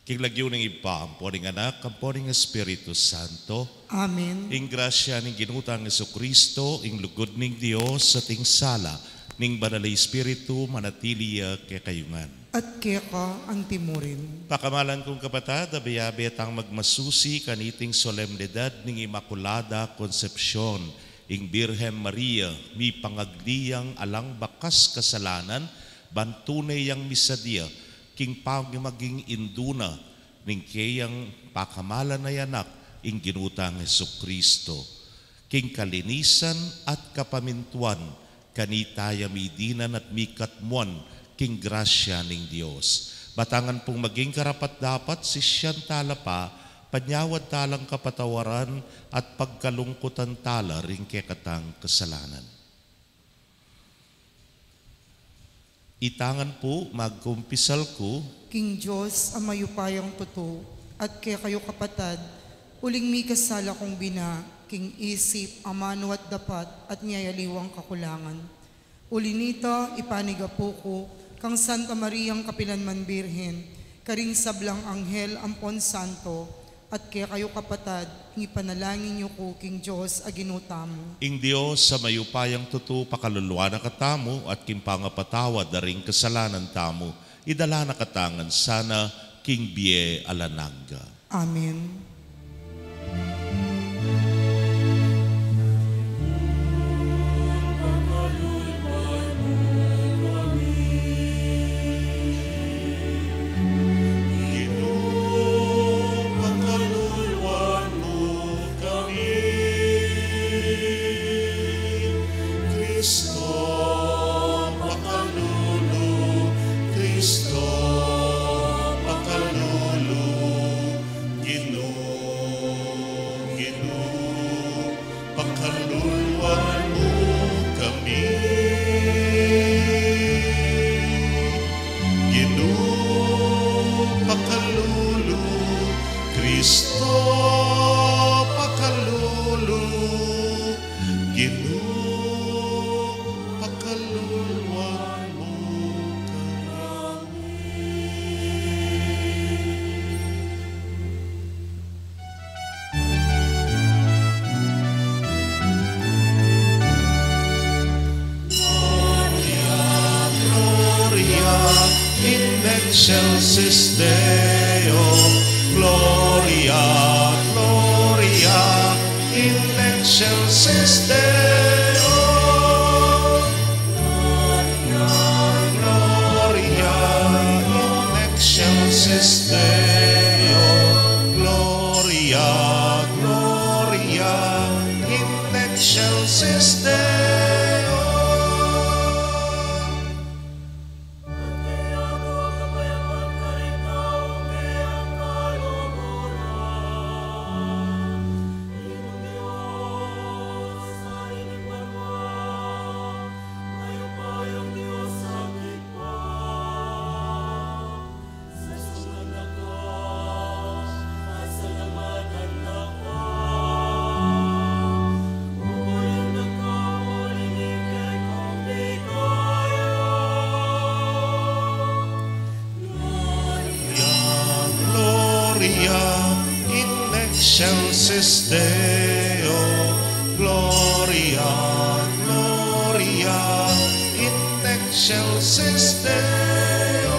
King lagyu ning Ibpa, ampo ning Anak, ampo ning Espiritu Santo. Amen. Ing grasya ning Ginu tang Jesucristo, ing lugud ning Dios, at ing sala ning Banal a Espiritu, manatili ya kekayu ngan. At keka antimurin. Pakamalan kung kapatad, abe-abe tang magmasusi kaniting solemnidad ning Inmaculada Concepcion, ing Birhen Maria, mipangagli yang alang bakas kasalanan, ban tune yang misadia king pamaging indu na ning keyang pakamalan a Anak, ing Ginu tang Jesucristo. King kalinisan at kapamintuan, kanita ya midinan at mikatmuan king grasya ning Dios. Batangan pung maging karapat-dapat, sisian tala pa, panyawad talang kapatawaran at pagkalungkutan tala ring kekatang kasalanan. Itangan pu, magkumpisal ku king Dios a mayupayang tutu, at kekayu kapatad, uling mikasala kung bina, king isip, amanu at dapat, at ning aliwang kakulangan. Uli nita, ipanigapu ku kang Santa Mariang kapilanman Birhen, karing sablang anghel ampon santo, at kekayu kapatad, ing ipanalangin yu ku king Dios a Ginu tamu. Ing Dios a mayupayang tutu pakaluluan na katamu at king pangapatawad da ring kasalanan tamu, idala na katamu ngan sana king bie alang angga. Amen. Ginu, pakaluluan mu kami. Kristo, pakalulu. Kristo, pakalulu. Ginu, Ginu, pakaluluan mu kami. Ginu, pakalulu. Kristo, pakalulu. Ginu, pakaluluan mu kami. Gloria, Gloria in excelsis Deo. Gloria, Gloria in excelsis Deo. Gloria, Gloria in excelsis Deo. Gloria, Gloria in excelsis Deo. Gloria, Gloria in excelsis Deo. Gloria, Gloria in excelsis Deo.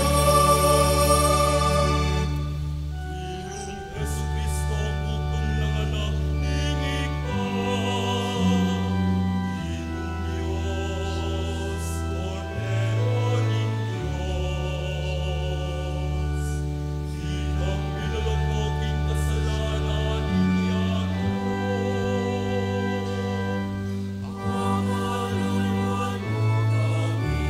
Jesucristo, ang bugtung nang Anak ning Ibpa, Ginung Dios, Kordero ning Dios, itang milalako king kasalanan ning yatu. Pakaluluan mu kami.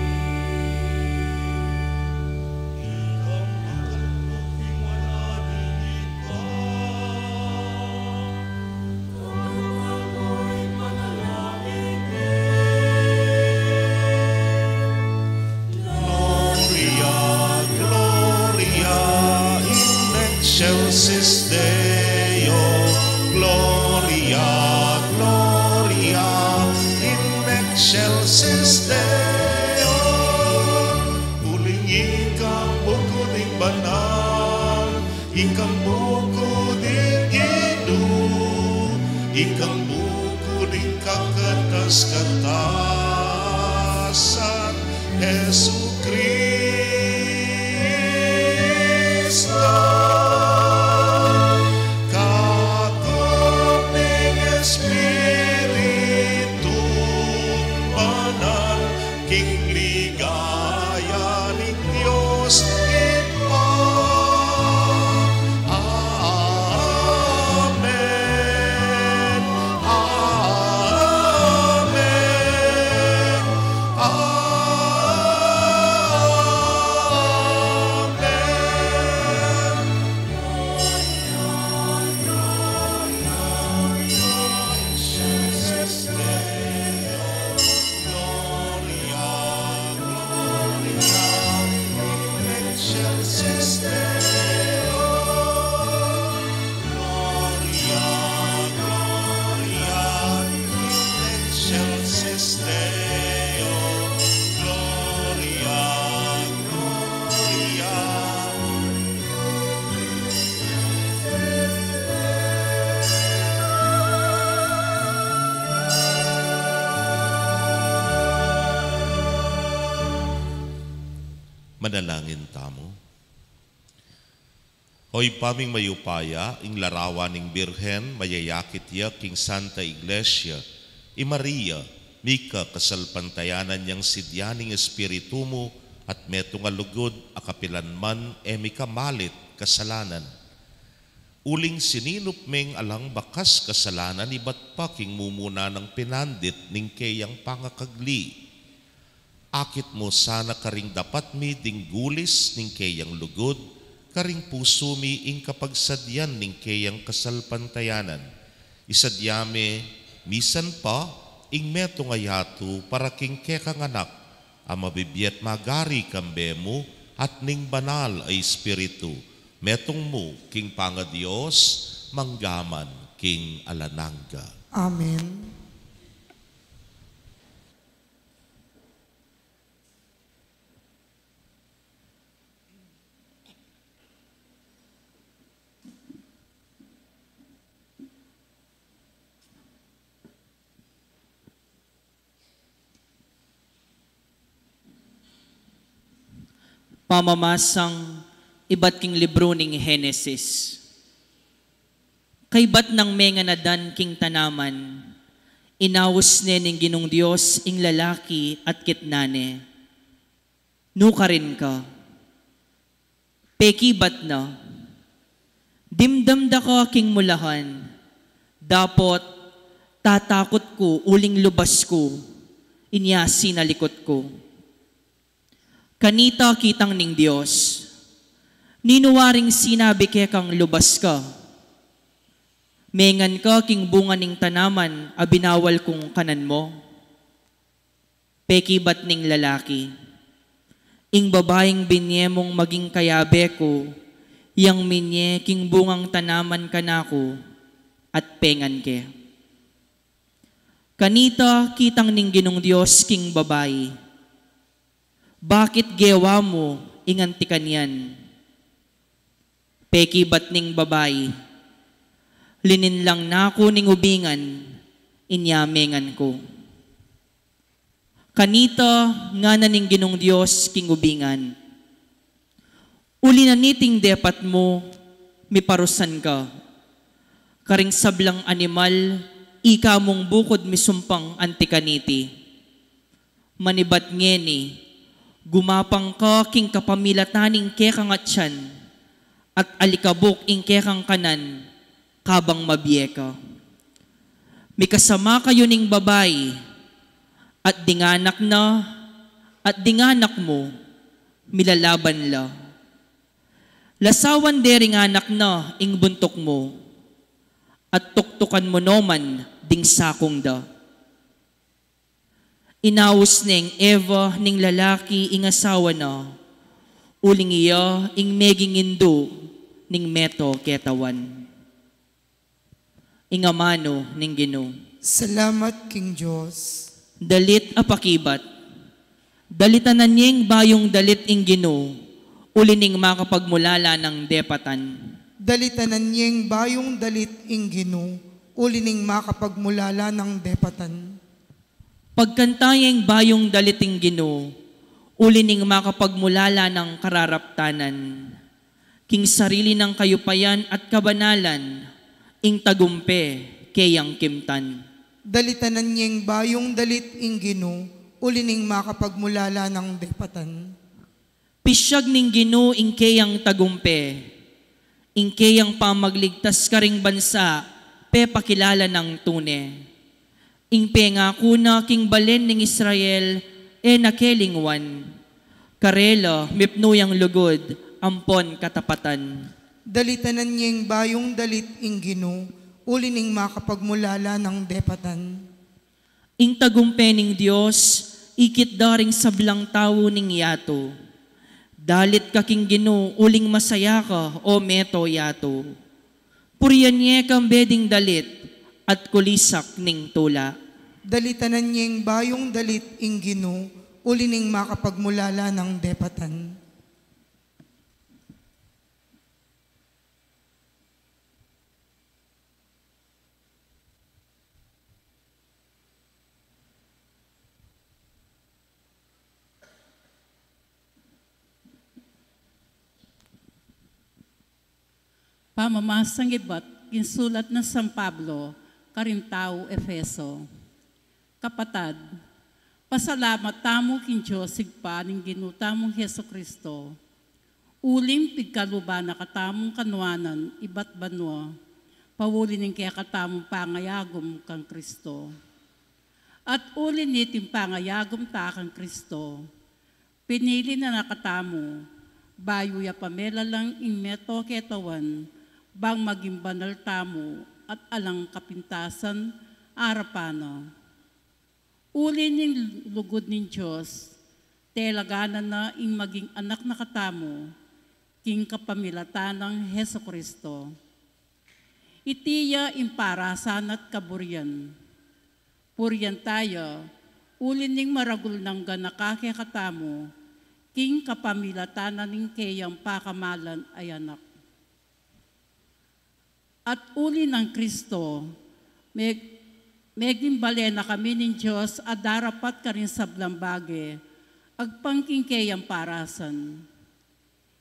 Banal, ikang buku ding Ginu, ikang buku ding kakatas-katasan, Jesucristo. Kaku ning Espiritu Banal, king ligaya ning Dios Ibpa. Amen. Amen. Amen. Manalangin tamu. O Ibpa ming mayupaya, ing larawan ning Birhen, mayayakit ya king Santa Iglesia, i Maria, mika kasalpantayanan yang sidya ning Espiritu mu, at metung a lugud a kapilan man e mika malit kasalanan. Uling sininup meng alang bakas kasalanan ibat pa king mumuna nang pinandit ning keyang pangakagli. Akit mu sana karing dapat mi ding gulis ning keyang lugud, karing pusu mi ing kapagsadyan ning keyang kasalpantayanan. Isadya me misan pa ing metung a yatu para king kekang anak, a mabibie at magari kambe mu at ning Banal a Espiritu, metung mu king pangaDios, mangga man king alang angga. Amen. Pamamasang ibat king libru ning Henesis. Kaybat nang mengan Adan king tanaman, inaus ne ning Ginung Dios ing lalaki at kitnan ne. Nukarin ka. Pekibat na, dimdam da ka king mulahan, dapot tatakut ku uling lubas ku, inya sinalikut ku. Kanita kitang ning Dios, ninu waring sinabi kekang lubas ka? Mengan ka king bunga ning tanaman a binawal kung kanan mu? Pekibat ning lalaki, ing babaing binie mung maging kayabe ku, yang minie king bungang tanaman kanaku, at pengan ke. Kanita kitang ning Ginung Dios king babai, bakit gewa mu ing anti kanyan? Pekibat ning babai, lininlang na ku ning ubingan, inya mengan ku. Kanita ngana ning Ginung Dios king ubingan, uli na niting depat mu, miparusan ka. Karing sablang animal, ika mung bukud misumpang anti kaniti. Manibat ngeni, gumapang ka king kapamilatan ning kekang atian, at alikabuk ing kekang kanan, kabang mabie ka. Mikasama kayu ning babai, at ding anak na, at ding anak mu, milalaban la. Lasawan de ring anak na ing buntuk mu, at tuktukan mu no man ding sakung da. Inaus neng Eva ning lalaki ing asawa na, uling iya ing meging indu ning meto ketawan. Ing amanu ning Ginu. Salamat king Dios. Dalit a pakibat. Dalitanan yeng bayung dalit ing Ginu, uli ning makapagmulala nang depatan. Dalitanan yeng bayung dalit ing Ginu, uli ning makapagmulala nang depatan. Pagkanta yeng bayung dalit ing Ginu, uli ning makapagmulala nang kararaptanan. King sarili nang kayupayan at kabanalan, ing tagumpe keyang kimtan. Dalitanan yeng bayung dalit ing Ginu, uli ning makapagmulala nang depatan. Pisyag ning Ginu ing keyang tagumpe, ing keyang pamagligtas karing bansa, pepakilala nang tune. Ing pengaku na king balen ning Israel, e na kelingwan. Karela, mipnu yang lugud, ampon katapatan. Dalitanan yeng bayung dalit ing Ginu, uli ning makapagmulala nang depatan. Ing tagumpe ning Dios, ikit da ring sablang tau ning yatu. Dalit ka king Ginu, uling masaya ka, o meto yatu. Purian ye kambe ding dalit, at kulisak ning tula. Dalitanan yeng bayung dalit ing Ginu, uli ning makapagmulala nang depatan. Pamamasang ibat king sulat nang San Pablo karing tau Efeso. Kapatad, pasalamat tamu king Dios Ibpa ning Ginu tamung Jesu-Cristo, uling pigkaluban na katamung kanuanan ibat banua, pauli ning kekatamung pangayagum kang Cristo. At uli niting pangayagum ta kang Cristo, pinili na na katamu, bayu ya pamelalang ing meto ketawan, bang maging banal tamu at alang kapintasan arapan na. Uli ning lugud ning Dios, telaganan na ing maging anak na katamu, king kapamilatan nang Jesu-Cristo. Iti ya ing parasan at kaburian. Purian taya, uli ning maragul nang ganaka kekatamu, king kapamilatan na ning keyang pakamalan a Anak. At uli nang Cristo, meg-, meging bale na kami ning Dios a darapat karing sablang bage, agpang king keyang parasan.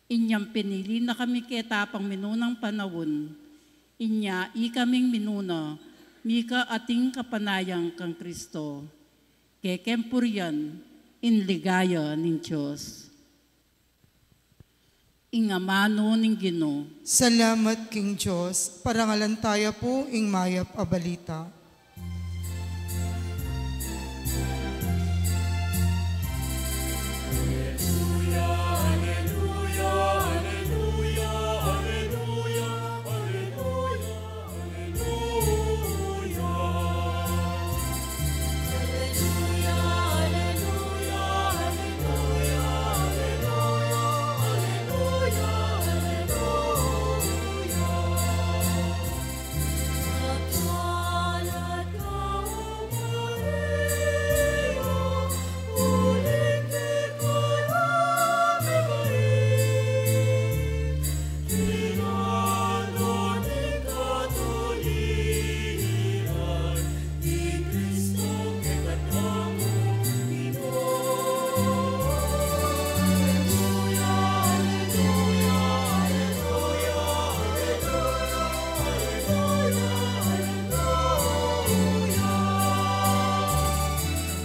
Inyang pinili na kami keta pang minunang panaun, inya ikaming minuna, mika ating kapanayan kang Cristo. Kekeng purian ing ligaya ning Dios. Ing amanu ning Ginu. Salamat king Dios, parangalan taya pu ing mayap a balita.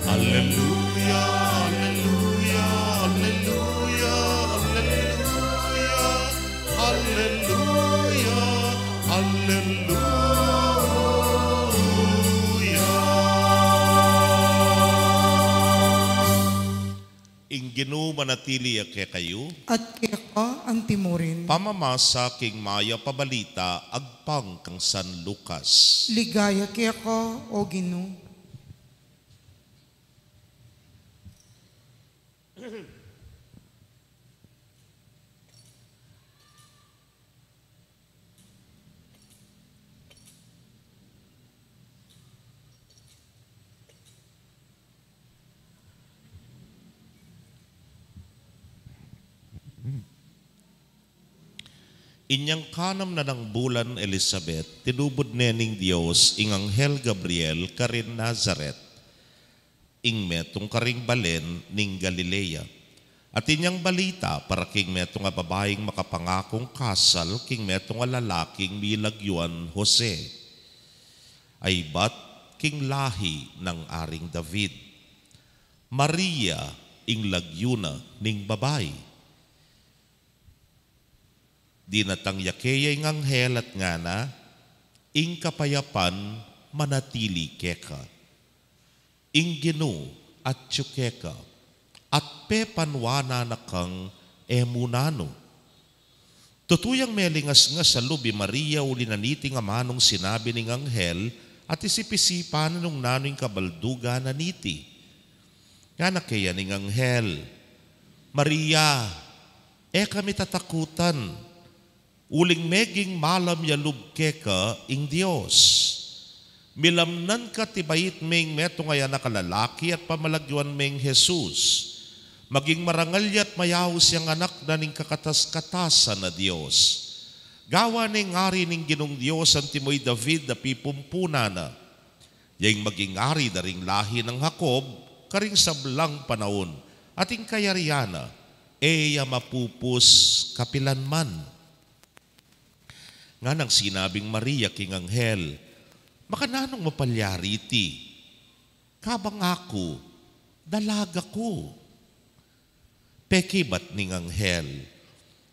Alleluia, alleluia, alleluia, alleluia, alleluia, alleluia. Ing Ginu manatili ya kekayu. At keka antimurin. Pamamasa king mayap a balita agpang kang San Lucas. Ligaya keka, o Ginu. Inyang kanam na nang bulan Elisabet, tinubud ne ning Dios ing anghel Gabriel karin Nazaret, ing metung karing balen ning Galilea. At inyang balita para king metung a babaing makapangakung kasal king metung a lalaking milagyuan Jose, a ibat king lahi nang Aring David. Maria ing lagyu na ning babai. Dinatang ya keya ing anghel at ngana, "Ing kapayapan manatili keka. Ing Ginu atyu keka, at pepanuanan na kang e mu nanu." Tutu yang melingasngas a lub i Maria uli na niting amanung sinabi ning anghel, at isip-isipan na nung nanu ing kabaldugan na niti. Ngana keya ning anghel, "Maria, e ka mitatakutan, uling meging malam ya lub keka ing Dios. Milamnan ka at ibat me ing metung a anak a lalaki at pamalagyuan meng Jesus. Maging marangal ya at mayaus yang anak na ning kakatas-katasan a Dios. Gawan neng ari ning Ginung Dios antimo i David a pipumpunan na. Ya ing maging ari da ring lahi nang Jacob karing sablang panaun, at ing kayarian na e ya mapupus kapilanman." Nganang sinabing Maria king anghel, "Makananung mapalyari iti, kabang aku dalaga ku?" Pekibat ning anghel,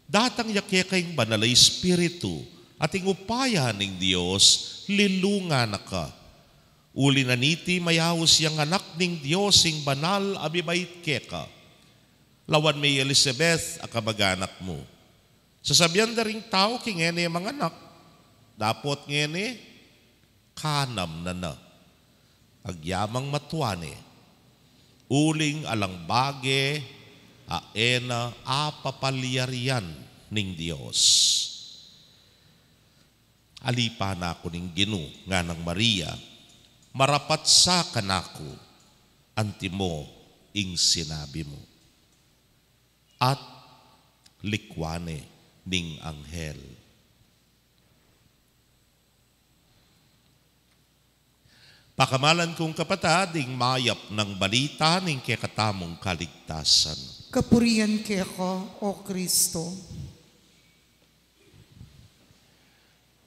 "Datang ya keka ing Banal a Espiritu, at ing upaya ning Dios lilungan na ka. Uli na niti mayaus yang anak ning Dios ing banal a mibait keka. Lawan me i Elisabet a kamag-anak mu. Sasabian da ring tau king e ne manganak, dapot ngeni kanam na na. Agyamang matua ne, uling alang bage a e na apapalyarian ning Dios." "Ali pa naku ning Ginu," nganang Maria, "marapat sa kanaku antimo ing sinabi mu." At likwan ne ning anghel. Pakamalan kung kapatad, ing mayap nang balita ning kekatamung kaligtasan. Kapurian keka, O Kristo.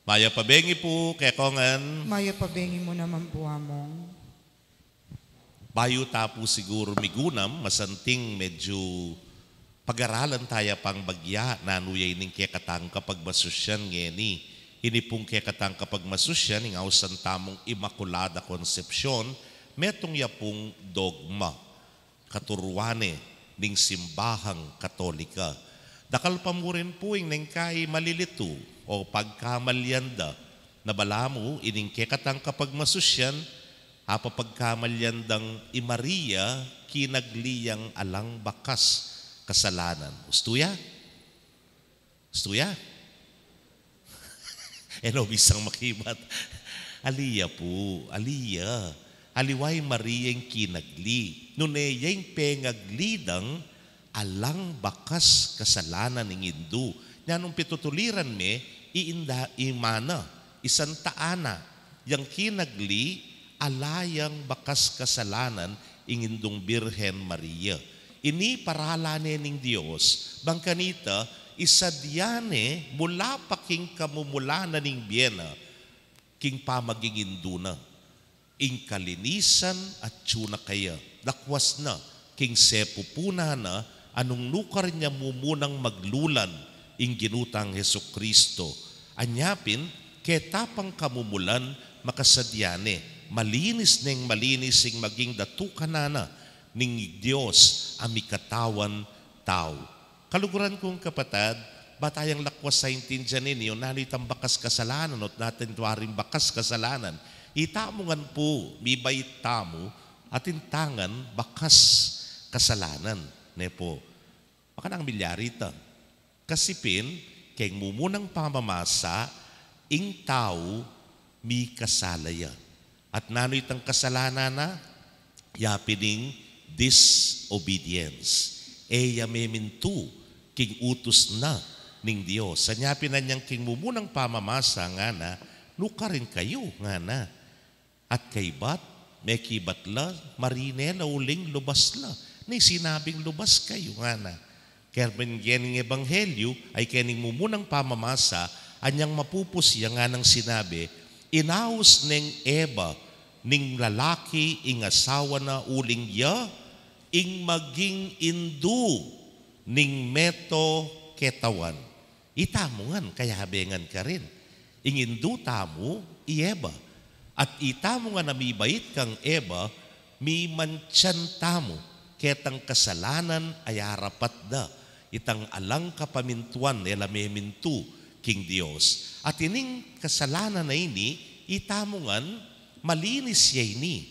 Mayap a bengi pu kekongan. Mayap a bengi mu naman pu, Among. Bayu ta pu siguru migunam, masanting medyu pagaralan taya pang bagya nanu ya ining kekatang kapagmasusyan ngeni. Ini pung kekatang kapagmasusyan ing ausan tamung Inmaculada Concepcion, metung ya pung dogma, katuruan ne ning simbahang Katolika. Dakal pa mu rin pu ing neng kai malilitu o pagkamalian da, na balamu ining kekatang kapagmasusyan, apapagkamalian dang i Maria kinagli yang alang bakas kasalanan. Ustu ya? Ustu ya? E no bisang makibat. Ali ya pu, ali ya. Aliwa i Maria ing kinagli. Nune ya ing pengagli dang alang bakas kasalanan ing Indu. Nya nung pitutuliran me, i Inda, i Mana, i Santa Ana, yang kinagli, ala yang bakas kasalanan ing Indung Birhen Maria. Ini paralan ne ning Dios, bang kanita, isadya ne mula pa king kamumulan na ning bie na, king pamaging Indu na. Ing kalinisan atyu na kaya, dakwas na, king sepupunan na, a nung nukarin ya mumunang maglulan, ing Ginu tang Jesucristo. Anya pin, keta pang kamumulan, makasadya ne, malinis neng malinis ing maging datukan na, ning Dios a mikatawan tau. Kaluguran kung kapatad, ba tayang lakwas a intindian ini, o nanu itang bakas kasalanan, o natin tuaring bakas kasalanan. Itamu ngan pu, mibait tamu, atin tangan bakas kasalanan. Ne pu, makanang milyari ta. Kasi pin, keng mumunang pamamasa, ing tau mikasala ya. At nanu itang kasalanan na? Ya pin ing disobedience. E ya memintu king utus na ning Dios. Anya pin anyang king mumunang pamamasa ngana, "Nukarin kayu?" ngana. At kaybat, mekibat la, marine la uling lubas la. Ni sinabing, "Lubas kayu," ngana. Kaya pin kening ebanghelyu, ay kening mumunang pamamasa, anyang mapupus ya nganang sinabi, "Inaus neng Eva, ning lalaki ing asawa na uling ya, ing maging indu ning meto ketawan." Itamu ngan, kayabe ngan karin. Ing indu tamu, i Eva. At itamu ngan a mibait kang Eva, mimantsan tamu, ketang kasalanan a arapat da, itang alang kapamintuan, e la memintu king Dios. At ining kasalanan a ini, itamu ngan, malinis ya ini,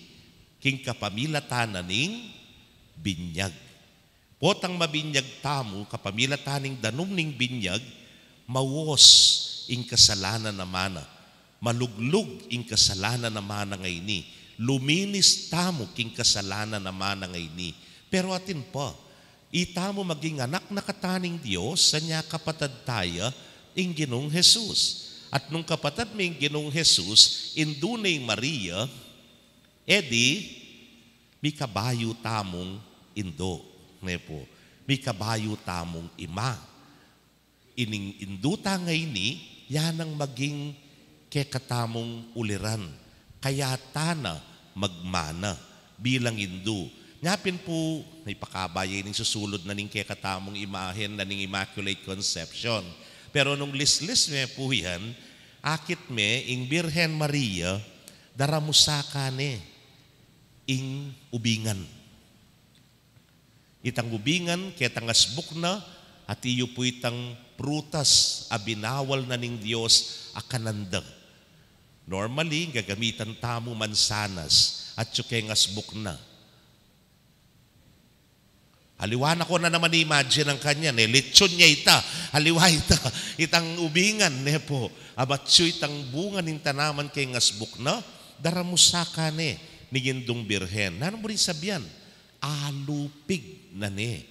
king kapamilatan na ning binyag. Potang mabinyag tamu, kapamilatan ning danum ning binyag, mawos ing kasalanan a mana. Maluglug ing kasalanan a mana ngeni. Luminis tamu king kasalanan a mana ngeni. Pero atin pa, itamu maging anak na kata ning Dios, anya kapatad taya ing Ginung Jesus. At nung kapatad me ing Ginung Jesus, indu ne i Maria, e di, mikabayu tamung indu, ne pu. Mikabayu tamung ima. Ining indu ta ngeni, ya nang maging kekatamung uliran. Kaya ta na magmana bilang indu. Nya pin pu, ipakabaya ining susulud na ning kekatamung imahen na ning Immaculate Conception. Pero nung lislis me pu yan, akit me ing Birhen Maria, daramusakan ne ing ubingan. Itang ubingan, ketang asbuk na, at iya pu itang prutas a binawal na ning Dios a kanan da. Normally, gagamitan tamu mansanas, at yu keng asbuk na. Aliwa na ko na naman i-imagine ang kanyan, e, lechon ya ita, aliwa ita, itang ubingan, ne pu. Abat yu itang bunga ning tanaman keng asbuk na, daramusakan ne ning Indung Birhen. Nanung buri sabyan? Alupig na ne.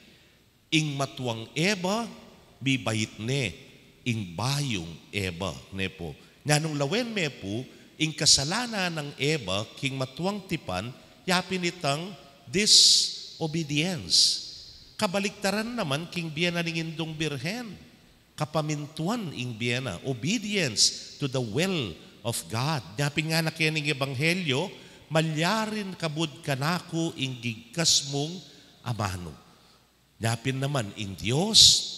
Ing matuang Eva, mibait ne, ing bayung Eva, ne pu. Nya nung lawen me pu, ing kasalanan nang Eva, king matuang tipan, ya pin itang disobedience. Kabaliktaran naman king bie na ning Indung Birhen. Kapamintuan ing bie na, obedience to the will of God. Nya pin ngana kening ebanghelyo, "Malyarin kabud kanaku ing gigkas mung amanu." Nya pin naman ing Dios,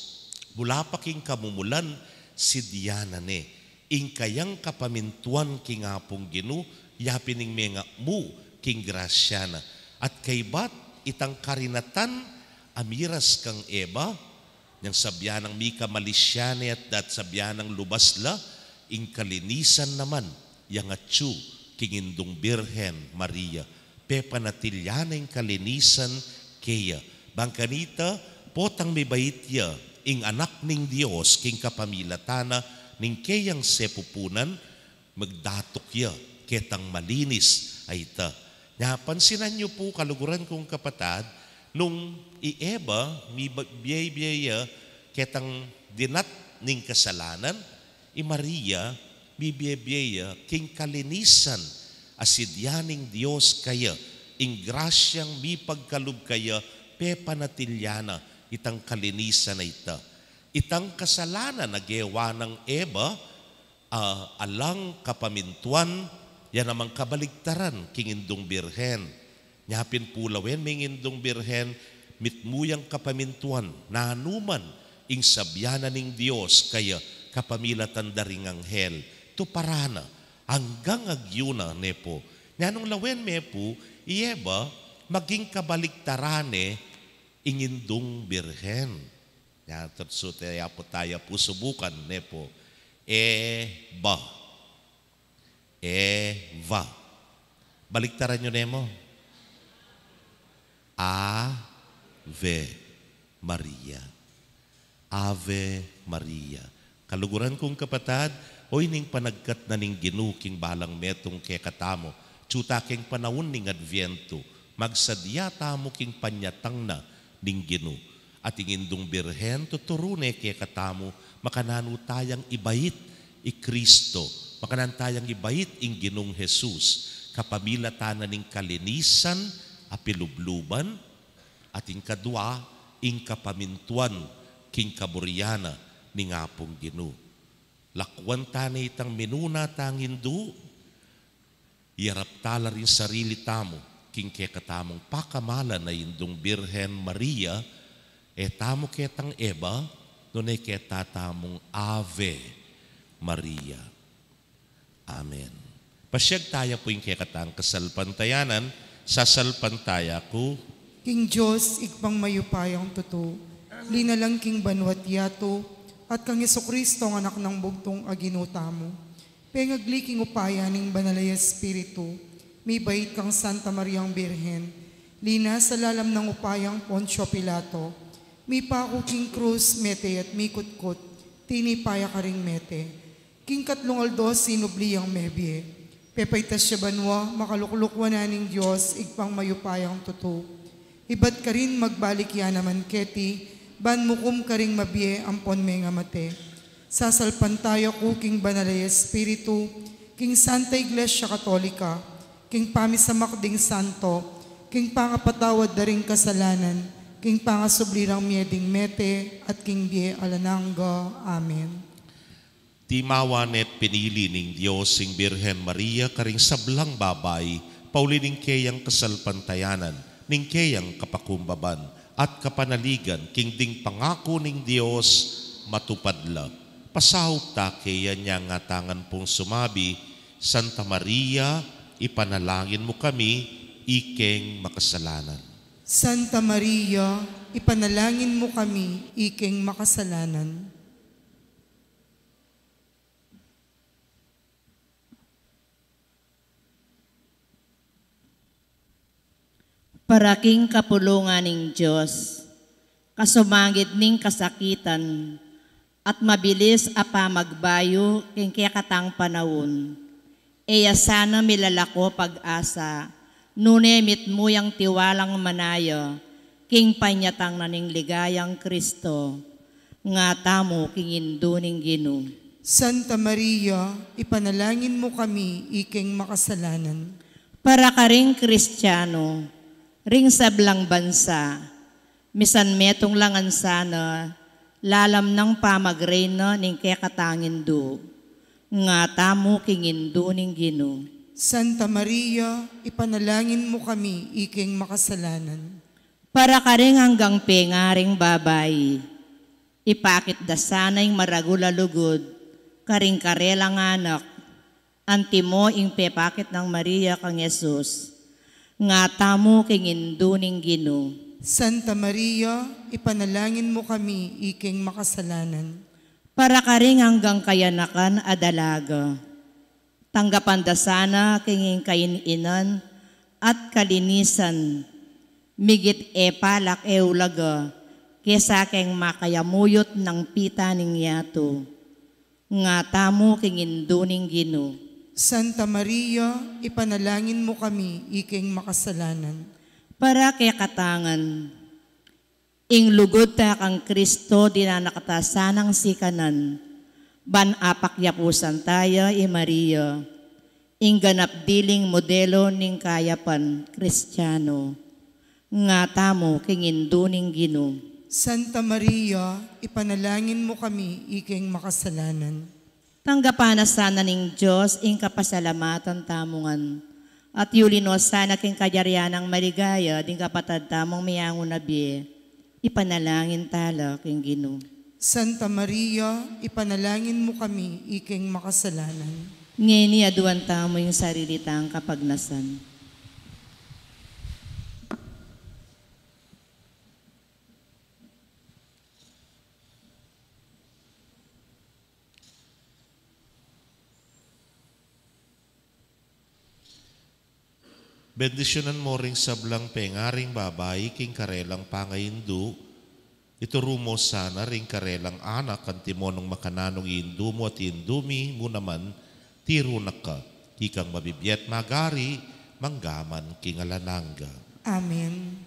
bula pa king kamumulan, sidyanan ne ing kayang kapamintuan king Apung Ginu, ya pin ing mengamu king grasya na. At kaybat itang karinatan a miras kang Eva, nyang sabyan nang mika malisya ne at dat sabyan nang lubas la, ing kalinisan naman yang atyu king Indung Birhen Maria. Pepanatilya na ing kalinisan keya. Bang kanita, potang mibait ya ing Anak ning Dios king kapamilatan na ning keyang sepupunan, magdatuk ya ketang malinis a ita. Nya, pansinan yu pu, kaluguran kung kapatad, nung i Eva, mibie-bie ya ketang dinat ning kasalanan, i Maria, mibie-bie ya king kalinisan a sidya ning Dios keya, ing grasyang mipagkalub keya, pepanatilya na itang kalinisan a ita. Itang kasalanan a gewa nang Eva, a, alang kapamintuan, ya namang kabaliktaran king Indung Birhen. Nya pin pu lawen me ing Indung Birhen, mitmu yang kapamintuan, nanu man ing sabyan na ning Dios keya kapamilatan da ring anghel, tuparan na, anggang agyu na, ne pu. Nya nung lawen me pu, i Eva, maging kabaliktaran ne ing Indung Birhen. Nya, tatsu te ya pu taya pu subukan, ne pu. Eva. Eva. Baliktaran yu ne mu. Ave Maria. Ave Maria. Kaluguran kung kapatad, o ining panagkat na ning Ginu king balang metung kekatamu, atyu ta keng panaun ning Adviento, magsadya tamu king panyatang na ning Ginu. At ing Indung Birhen, tuturu ne kekatamu, makananu tayang ibait i Kristo, makananu tayang ibait ing Ginung Jesus, kapamilatan na ning kalinisan a pilubluban, at ing kadua, ing kapamintuan king kaburian na ning Apung Ginu. Lakuan ta ne itang minuna tang Indu, iyarap ta la ring sarili tamu king kekatamung pakamalan a Indung Birhen Maria, e tamu ketang eba, nune keta tamung Ave Maria. Amen. Pasiag taya pu ing kekatang kasalpantayanan, sasalpantaya ku king Dios, Ibpang mayupayang tutu, linalang king banua't yatu, at kang Jesucristo, ang Anak nang bugtung a Ginu tamu. Pengagli king upaya ning Banal a Espiritu, mibait kang Santa Mariang Birhen, linasa lalam nang upayang Poncio Pilato, mipaku king krus, mete at mikutkut, tinipa ya karing mete. King katlung aldo sinubli yang mebie. Pepaitas ya banua, makalukluk wanan ning Dios, Ibpang mayupayang tutu. Ibat karin magbalik ya naman keti, ban mukum karing mabie ampon mengamate. Sasalpantaya ku king Banal a Espiritu, king Santa Iglesia Katolika, king pamisamak ding santo, king pangapatawad da ring kasalanan, king pangasubli rang mie ding mete, at king bie alang angga. Amen. Timawa ne't pinili ning Dios ing Birhen Maria karing sablang babai, pauli ning keyang kasalpantayanan, ning keyang kapakumbaban, at kapanaligan, king ding pangaku ning Dios matupad la. Pasaup ta keya, nya ngatangan pung sumabi, Santa Maria, ipanalangin mu kami ikeng makasalanan. Santa Maria, ipanalangin mu kami ikeng makasalanan. Para king kapulungan ning Dios, kasumangid ning kasakitan at mabilis a pamagbayu king kekatang panaun, e ya sana milalako pag-asa, nune mitmu yang tiwalang manaya king panyatang na ning ligayang Kristo. Ngatamu king Indu ning Ginu. Santa Maria, ipanalangin mu kami ikeng makasalanan. Para karing Kristiano ring sablang bansa, misan metung la ngan sana lalam nang pamagreina ning kekatang Indu. Ngatamu king Indu ning Ginu. Santa Maria, ipanalangin mu kami ikeng makasalanan. Para karing anggang pengaring babai, ipakit da sana ing maragul a lugud karing karelang anak, antimo ing pepakit nang Maria kang Jesus. Ngatamu king Indu ning Ginu. Santa Maria, ipanalangin mu kami ikeng makasalanan. Para karing anggang kayanakan a dalaga, tanggapan da sana king kain-inan at kalinisan, migit e palak e ulaga, kesa keng makayamuyut nang pita ning yatu. Ngatamu king Indu ning Ginu. Santa Maria, ipanalangin mu kami ikeng makasalanan. Para kekatang ngan, ing lugud ta kang Kristo, dinanak ta sanang sikanan, ban apakyapusan taya i Maria, ing ganap diling modelo ning kayapan Kristiano. Ngatamu king Indu ning Ginu. Santa Maria, ipanalangin mu kami ikeng makasalanan. Tanggapan na sana ning Dios ing kapasalamatan tamu ngan, at yuli no sana king kayarian nang maligaya ding kapatad tamung miyangun a bie. Ipanalangin tala king Ginu. Santa Maria, ipanalangin mu kami ikeng makasalanan. Ngeni aduan tamu ing sarili tang kapagnasan. Bendisyunan mo ring sablang pengaring babai king karelang pangaindu. Ituru mo sana ring karelang anak, antimo nung makananu ing indu mu at indu mi mu naman, tiru na ka, ikang mabibie at magari, mangga man king alang angga. Amen.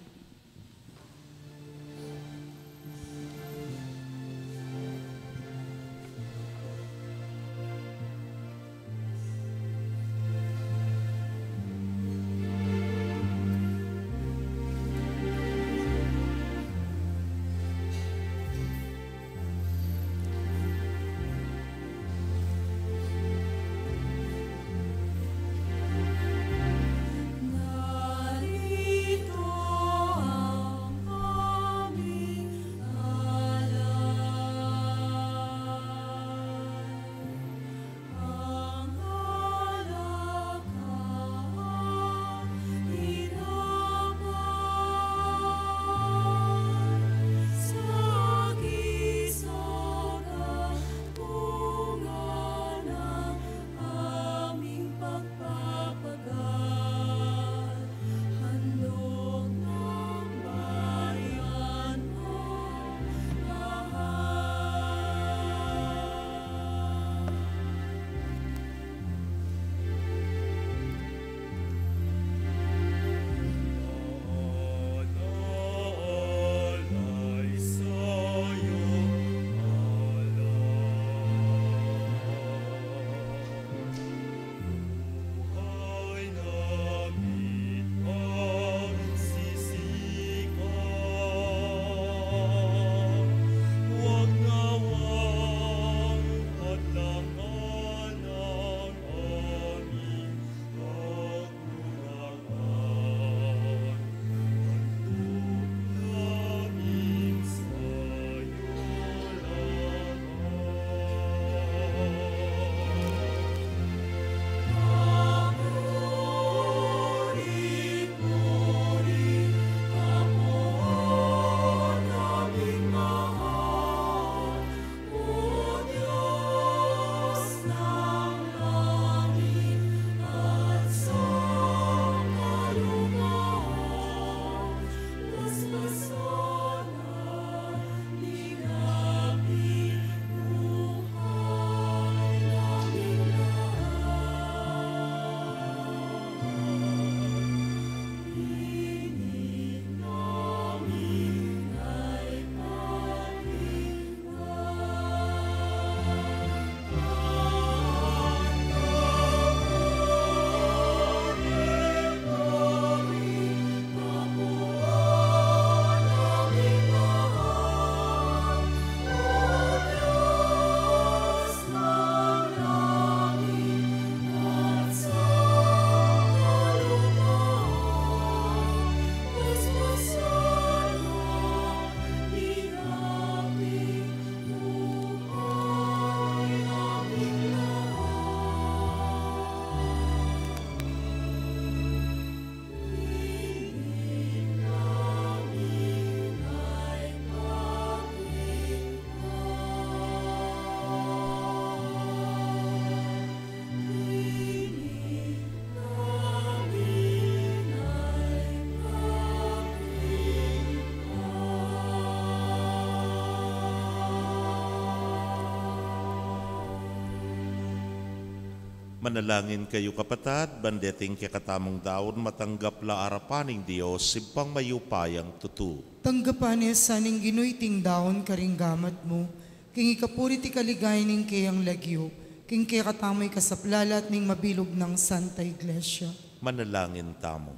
Manalangin kayu, kapatad, ban deting kekatamung daun matanggap la arapan ning Dios, Ibpang mayupayang tutu. Tanggapan ne sa ning Ginu iting daun karing gamat mu, king ikapuri't ikaligaya ning keyang lagyu, king kekatamu ikasaplalat ning mabilug nang Santa Iglesia. Manalangin tamu.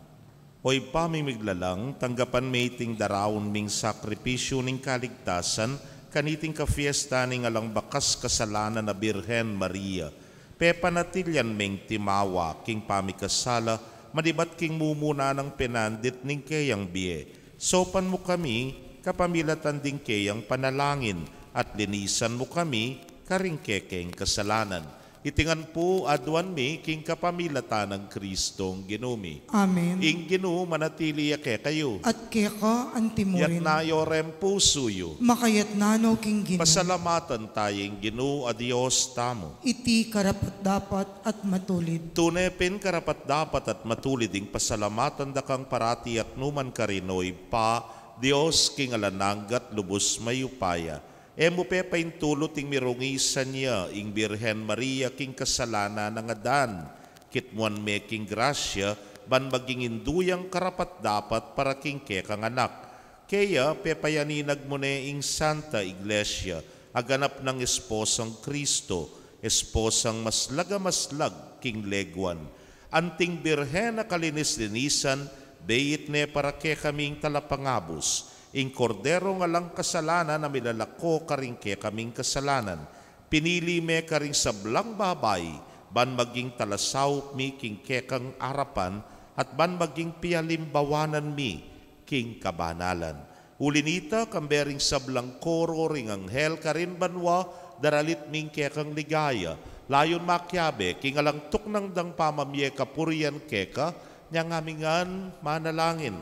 O Ibpa ming miglalang, tanggapan me iting daraun ming sakripisyu ning kaligtasan, kaniting kafiesta ning alang bakas kasalanan a Birhen Maria. Pepanatilyan meng timawa king pamikasala, manibat king mumuna nang penandit ning keyang bie. Saupan mu kami, kapamilatan ding keyang panalangin, at linisan mu kami, karing kekeng kasalanan. Iti ngan pu aduan mi king kapamilatan nang Kristong Ginu mi. Amen. Ing Ginu manatili ya kekayu. At keka antimurin. Yatna yu reng pusu yu. Makayatna no king Ginu. Pasalamatan taya ing Ginu a Dios tamu. Iti karapat-dapat at matulid. Tune pin karapat-dapat at matulid ing pasalamatan da kang parati at numan karin, O Ibpa, Dios king alang angga at lubus mayupaya. E mu pepaintulut ing mirungisan ya ing Birhen Maria king kasalanan nang adan. Kitmuan me king grasya, ban maging indu yang karapat-dapat para king kekang anak. Keya, pepayaninag mu ne ing Santa Iglesia, a ganap nang esposang Kristo, esposang maslag a maslag king leguan. Anting Birhen a kalinis-linisan, beit ne para kekaming talapangabus, ing Korderong alang kasalanan a milalako karing kekaming kasalanan. Pinili me karing sablang babai, ban maging talasaup mi king kekang arapan, at ban maging pialimbawanan mi king kabanalan. Uli nita, kambe ring sablang koro ring anghel karin banua, daralit mi ing kekang ligaya, layun makiabe king alang tuknang dang pamamie kapurian keka, nya ngan mi ngan manalangin.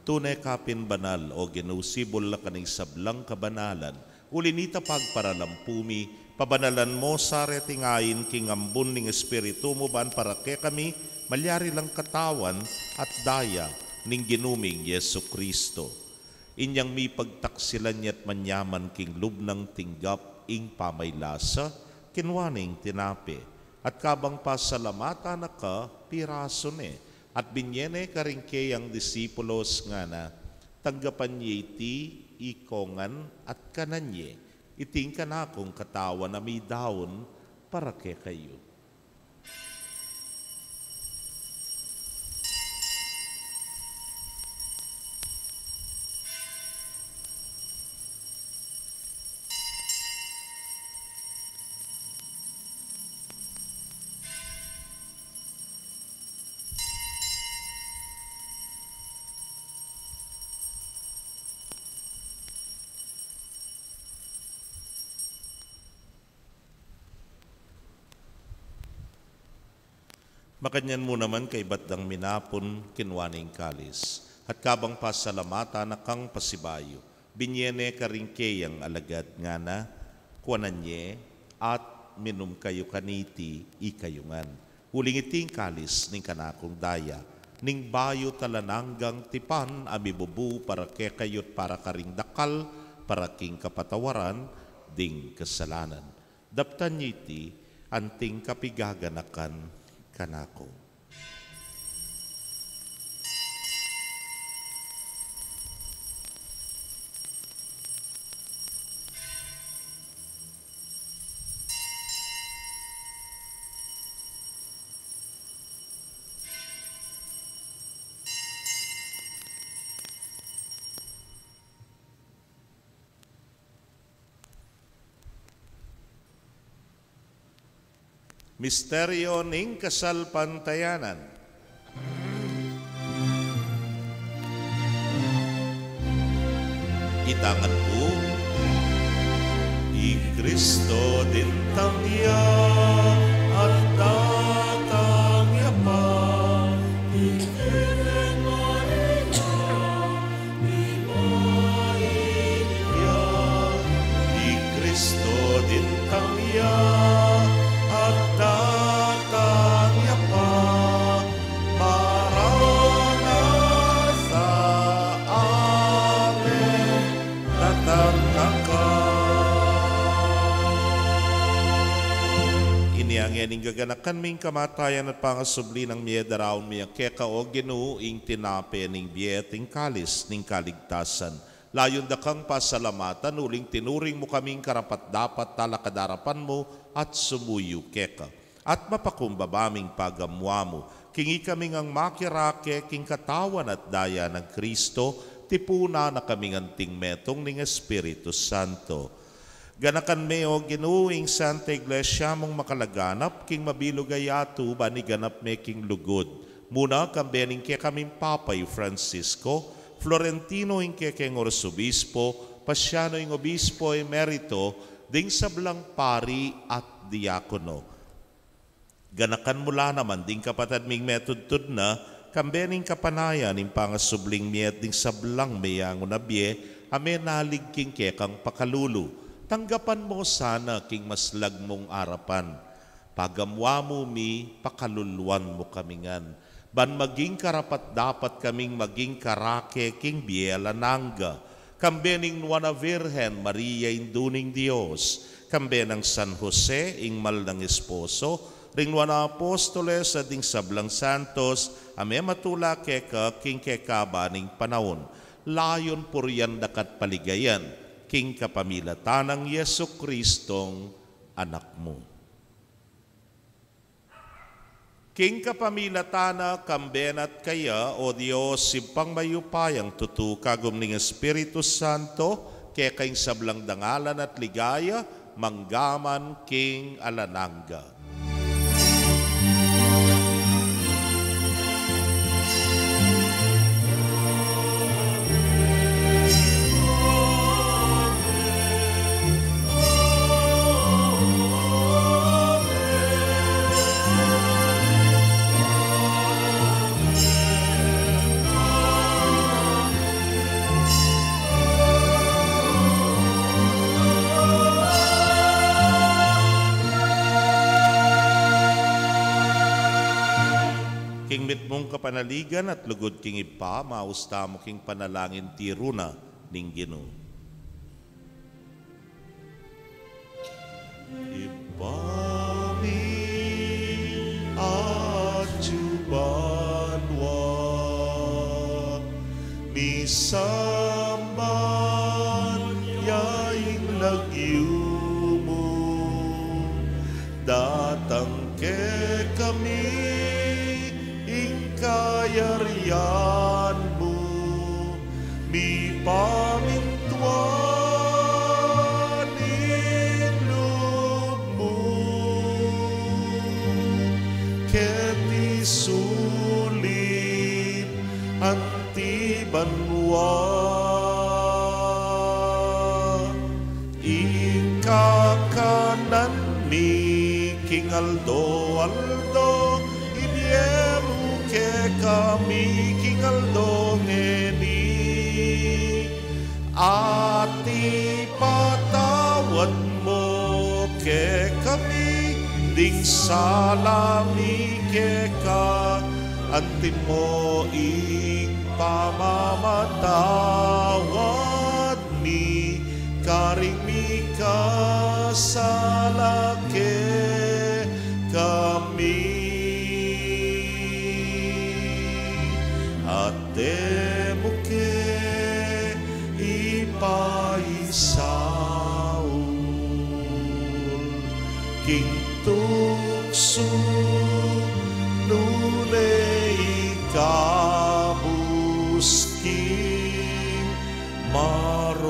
Tune ka pin banal, O Ginu, sibul la ka ning sablang kabanalan. Uli nita pagparalampu mi, pabanalan mo sa reting ain king ambun ning Espiritu mu ban para kekami malyari lang katawan at daya ning Ginu ming Jesucristo. Inyang mipagtaksilan ya't manyaman king lub nang tinggap ing pamaylasa, kinua ne ing tinape, at kabang pasalamatan na ka, pirasu ne, at binye ne karing keyang disipulos, ngana: Tanggapan ye iti ikongan at kanan ye, iti ing kanakung katawan a midaun para kekayu. Makanyan mu naman kaybat dang minapun, kinua ne ing kalis, at kabang pasalamatan na kang pasibayu, binye ne karing keyang alagad, ngana: Kuanan ye at minum kayu kaniti ikayu ngan, uling iti ing kalis ning kanakung daya, ning bayu't alang anggang tipan a mibubu para kekayu't para karing dakal, para king kapatawaran ding kasalanan. Daptan ye iti anting kapigaganakan kanaku. Misteryo ning kasalpantayanan. Itangan ku, i Kristo dintang ya at datang ya pa. I Virgen Maria, i Maria, i Kristo dintang ya at datang ya pa. Maranatha, amen. Datang na ka. Inya ngeni gaganakan mi ing kamatayan at pangasubli nang mie, daraun mi keka, o Ginu, ing tinape ning bie at ing kalis ning kaligtasan. Layun da kang pasalamatan uling tinuring mu kaming karapat-dapat talakad king arapan mu at sumuyu keka. At mapakumbaba ming pagamuan mu, king ikami ngang makirake king katawan at daya nang Kristo, tipunan na kaming anting metung ning Espiritu Santo. Ganakan me, o Ginu, ing Santa Iglesia mung makalaganap king mabilug a yatu, ban iganap me king lugud mu na, kambe ning kekaming Papa i Francisco, Florentino ing kekeng Arsobispo, Paciano ing Obispo Emerito, ding sablang pari at diakono. Ganakan mu la naman ding kapatad ming metudtud na, kambe ning kapanayan ning pangasubling mie at ding sablang meyangu na bie a menalig king kekang pakalulu. Tanggapan mu sana king maslag mung arapan. Pagamuan mu mi, pakaluluan mu kami ngan, ban maging karapat-dapat kaming maging karake king bie alang angga, kambe ning Nuan a Virgen Maria, Indu ning Dios, kambe nang San Jose, ing mal nang esposo, ring nuan a apostoles, at ding sablang santos a mematula keka king kekaban ning panaun, layun purian da ka at paligayan, king kapamilatan nang Jesucristong Anak mu. King kapamilatan na, kambe na at kaya, o Dios, Ibpang mayupayang tutu, kagum ning Espiritu Santo, keka ing sablang dangalan at ligaya, mangga man king alang angga. King mitmung kapanaligan at lugud king Ibpa, maus tamu king panalangin tiru na ning Ginu. Ibpa mi, atsu ka banua, misamban ya ing lagyu mu, datang kekami ing kayarian mu, mipamintuan ing lub mu keti sulip anti banua. Ing kakanan mi king aldo-aldo ibie kekami king aldo ngeni, at ipatawad mu kekami ding sala mi keka, anti mu ing pamamatawad mi karing mikasala kekami. At e mu ke ipaisaul king tuksu, nune ikabus king marok.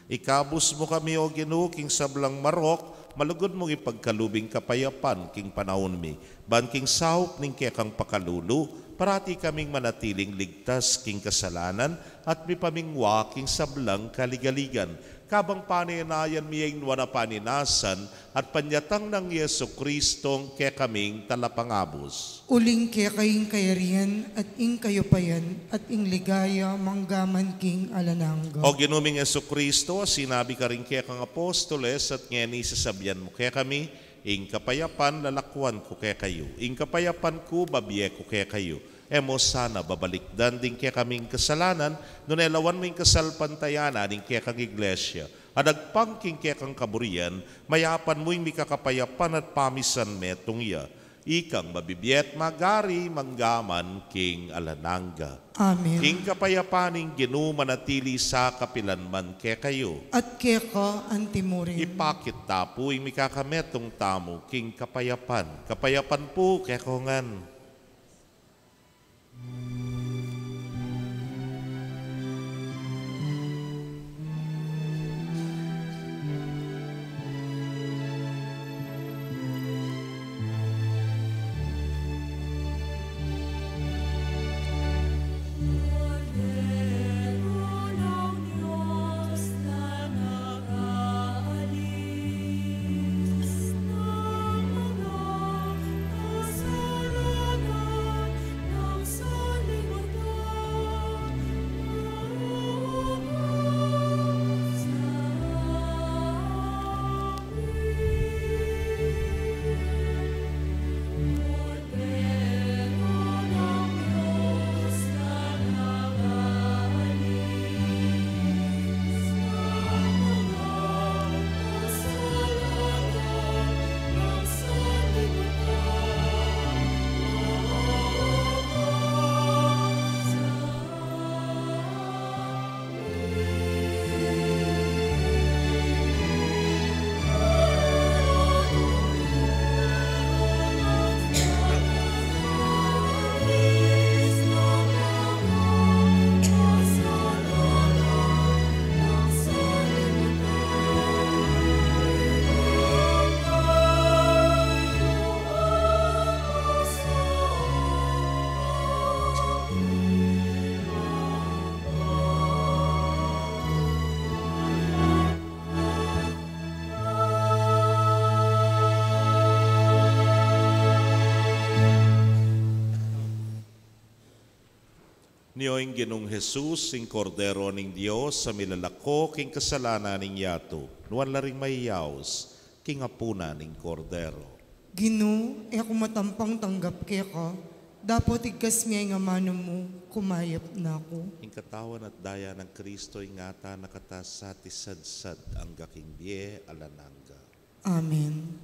Ikabus mu kami, O Ginu, king sablang marok, malugud mung ipagkalub ing kapayapan king panaun mi, ban king saup ning kekang pakalulu, parati kaming manatiling ligtas king kasalanan at mipamingwa king sablang kaligaligan. Kabang panenayan mi ing nuan a paninasan at panyatang nang Jesucristong kekaming Talapangabus. Uling keka ing kayarian at ing kayupayan at ing ligaya manggaman king alang angga. O Ginu ming Jesucristo, a sinabi karing kekang apostoles, at ngeni sasabian mu kekami, ing kapayapan lalakuan ku kekayu, ing kapayapan ku babie ku kekayu. E mu sana babalikdan ding kekaming kasalanan, nune lawan mu ing kasalpantayanan ning kekang Iglesia, a dagpang king kekang kaburian, mayapan mu ing mikakapayapan at pamisan metung ya. Ikang mabibie at magari manggaman king alang angga. Amen. Ing kapayapan ning Ginu manatili sa kapilan man kekayu. At keka antimurin. Ipakit ta pu ing mikakametung tamu king kapayapan. Kapayapan pu kekongan. Nyo ing Ginung Jesus, ing Kordero ning Dios, a milalako king kasalanan ning yatu. Nuan la ring mayaus king apunan ning Kordero. Ginu, e ku matampang tanggap keka, dapot igkas me ing amanu mu, kumayap na ku. Ing katawan at daya nang Kristo ingatan na katamu at isadsad angga king bie alang angga. Amen.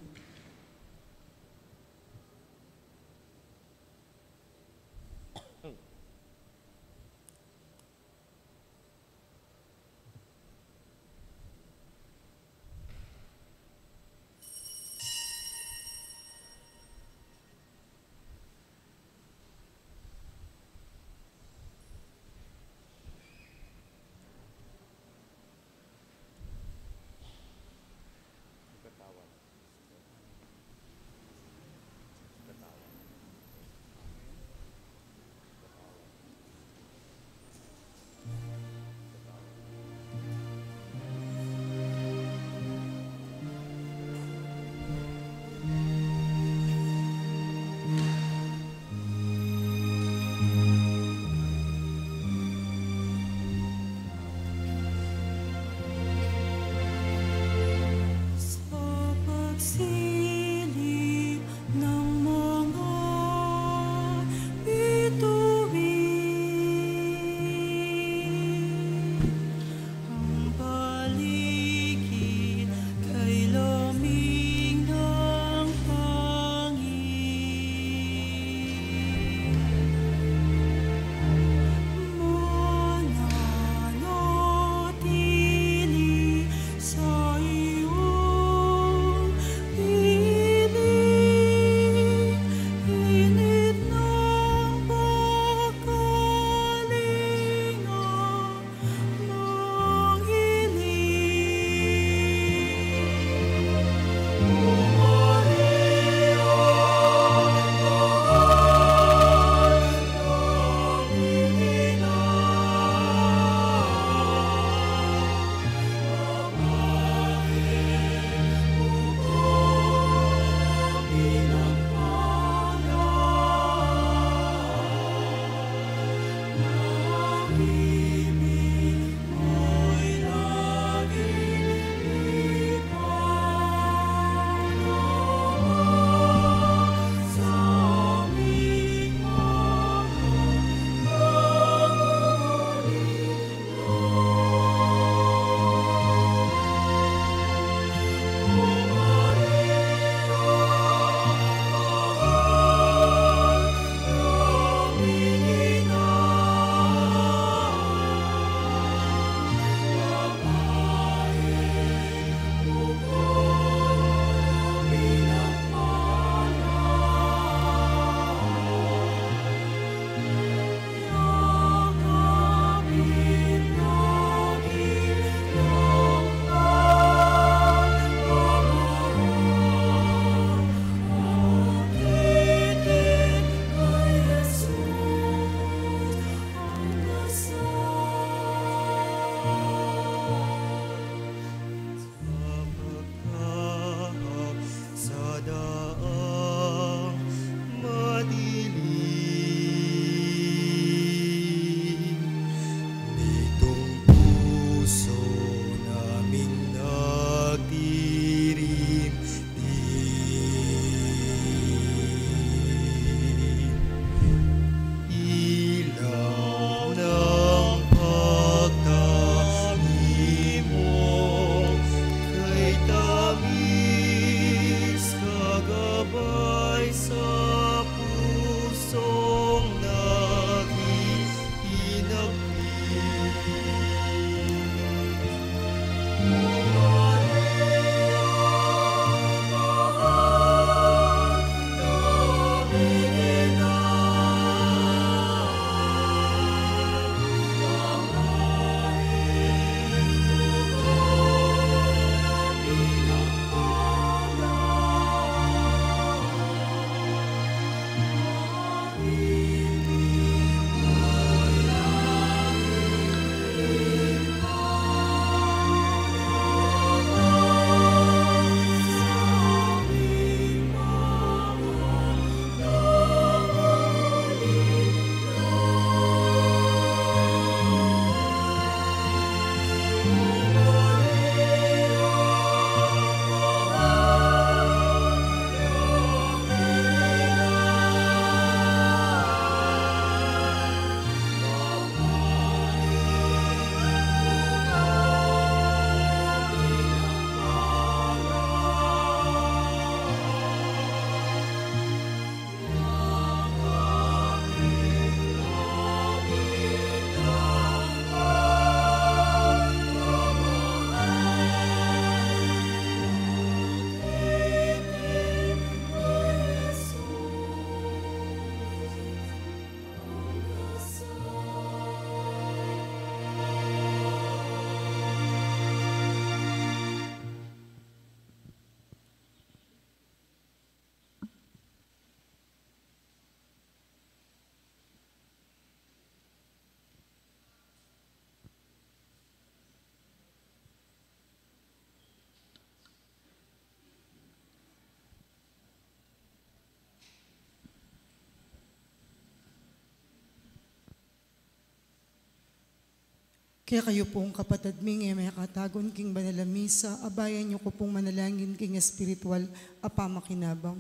Kekayu pung kapatad mi, e mekatagun king banal a misa, abayan yu ku pung manalangin king espiritual a pamakinabang.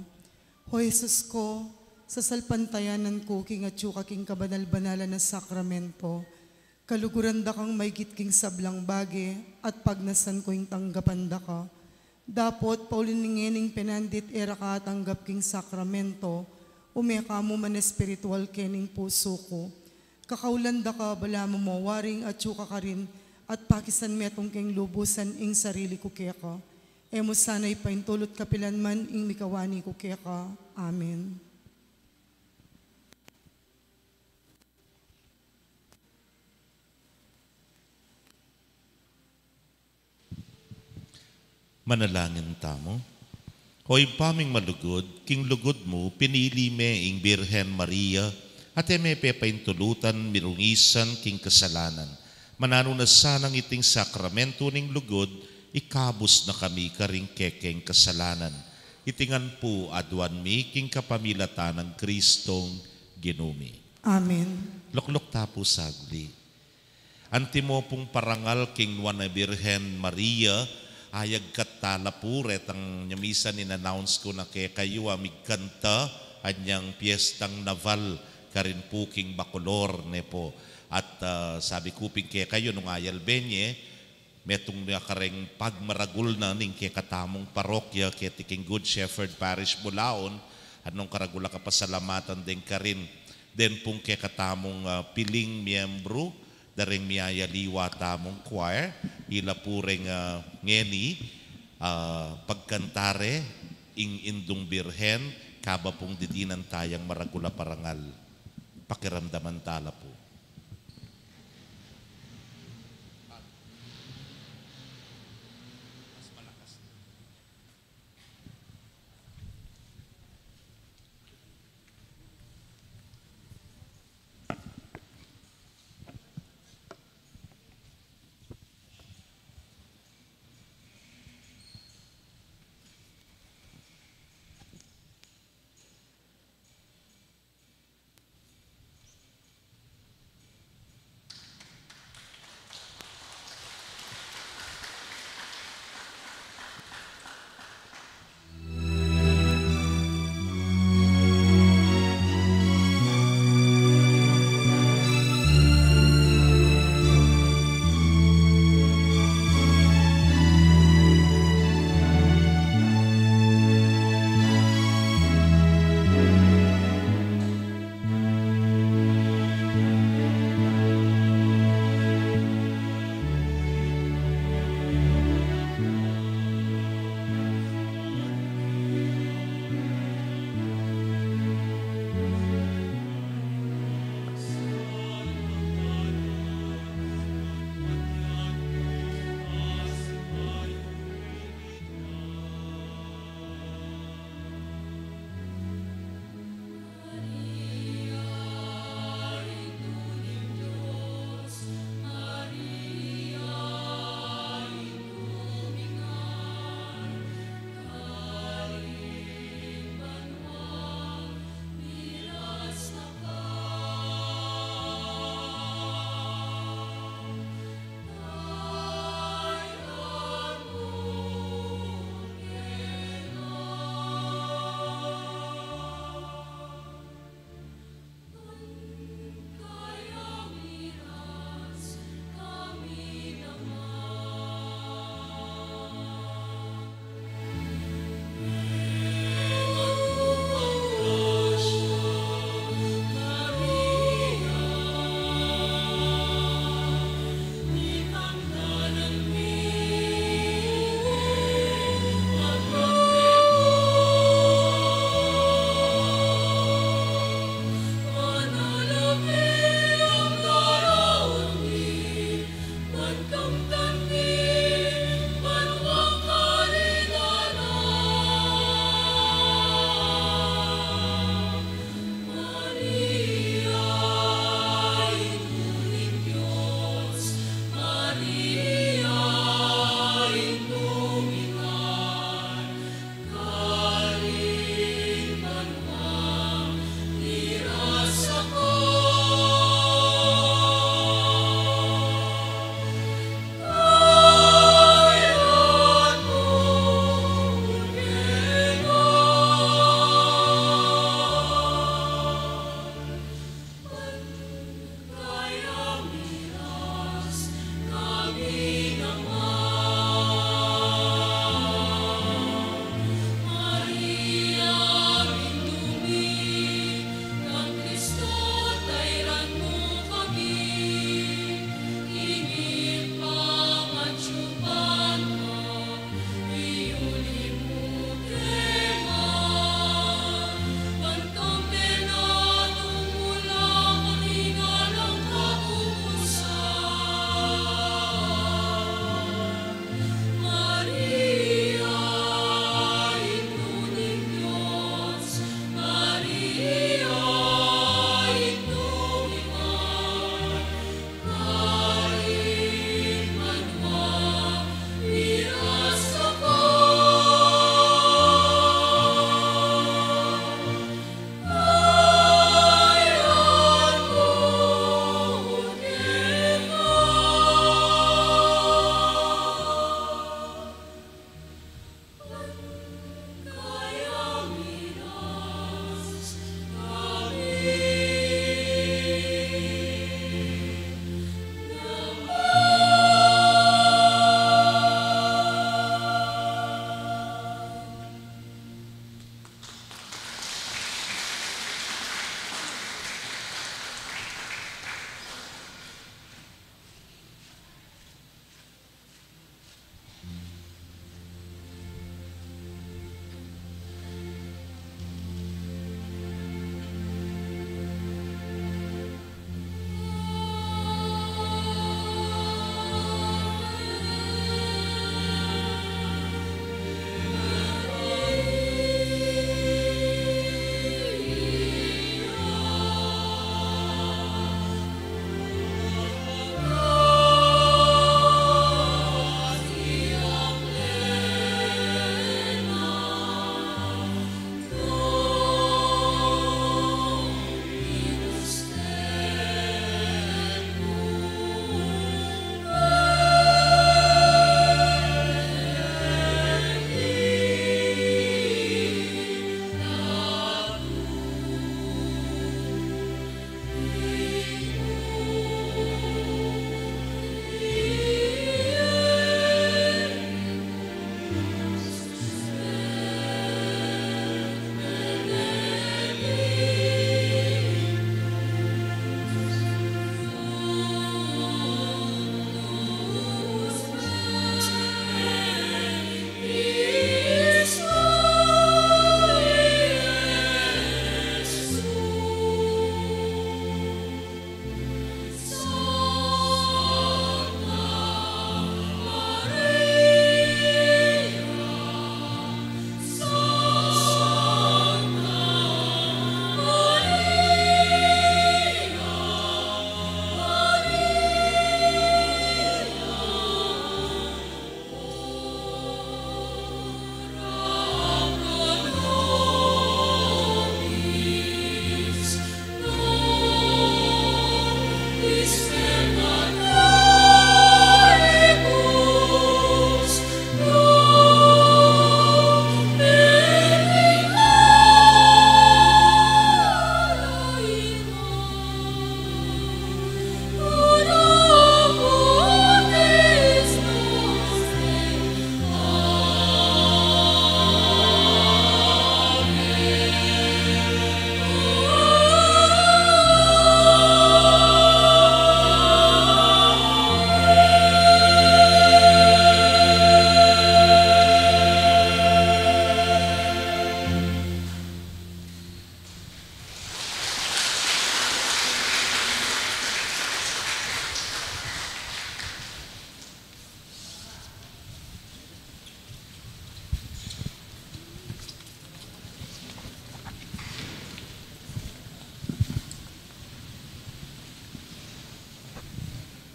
O Jesus ko, sasalpantayanan ku king atyu ka king kabanal-banalan a sakramento, kaluguran da kang maygit king sablang bage, at pagnasan ku ing tanggapan da ka. Dapot, pauli ning ngening penandit e ra ka atanggap king sakramento, ume ka mu man espiritual kening pusu ku. Kakaulan da ka, balamu mo waring atyu ka karin, at pakisan metung keng lubusan ing sarili ku keka. E mu sana ipaintulut kapilan man ing mikawani ku keka. Amen. Manalangin tamu. O Ibpa ming malugud, king lugud mu, pinili me ing Birhen Maria, at e me pepaintulutan mirungisan king kasalanan. Mananu na sanang iting sakramento ning lugud, ikabus na kami karing kekeng kasalanan. Iti ngan pu aduan mi king kapamilatan nang Kristong Ginu mi. Amen. Lukluk ta pu sagli. Antimo pung parangal king Nuan a Birhen Maria, ayagkat tala pu retang nyamisan in-announce ku na kekayu a migkanta anyang piestang naval karin pu king Bacolor, ne pu. At, ah, sabi ku pin kekayu nung ayalbe nye, metung na kareng pagmaragul na ning kekatamung parokya keti king Good Shepherd Parish Bulaon, at nung karagul a kapasalamatan deng karin, den pung kekatamung, ah, piling miyembru, dareng miyayaliwa tamung choir, ila pu reng, ah, ngeni, ah, pagkanta re ing Indung Birhen, kaba pung didinan tayang maragul a parangal. Pakiramdaman tala pu.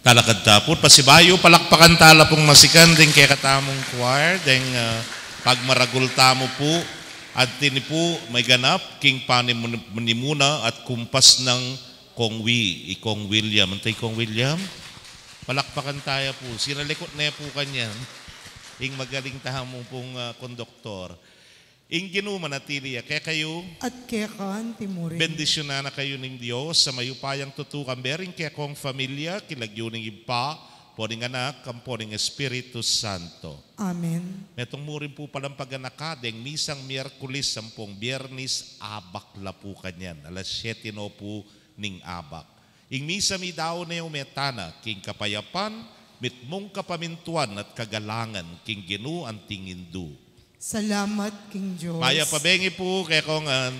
Talakad ta pu, pasibayu, palakpakan ta la pung masikan deng kekatamung choir, deng, ah, pagmaragul tamu pu, at ini pu, may ganap, king panimuna at kumpas nang Kong Wi, i Kong William. Antay Kong William? Palakpakan taya pu, sinalikut ne pu kanyan. Ing magaling tamu pung, ah, konduktor. Ing Ginu manatili ya kekayu. At keka anti mu rin. Bendisyunan na kayu ning Dios a mayupayang tutu, kambe ring kekong familia, king lagyu ning Ibpa, ampo ning Anak, ampo ning Espiritu Santo. Amen. Metung mu rin pu palang paganaka deng misang Miyerkules ampong Biyernes, abak la pu kanyan. Alas siyete no pu ning abak. Ing misa midaun ne ume tana king kapayapan, mitmung kapamintuan at kagalangan king Ginu anting Indu. Salamat king Dios. Mayap a bengi pu kekongan.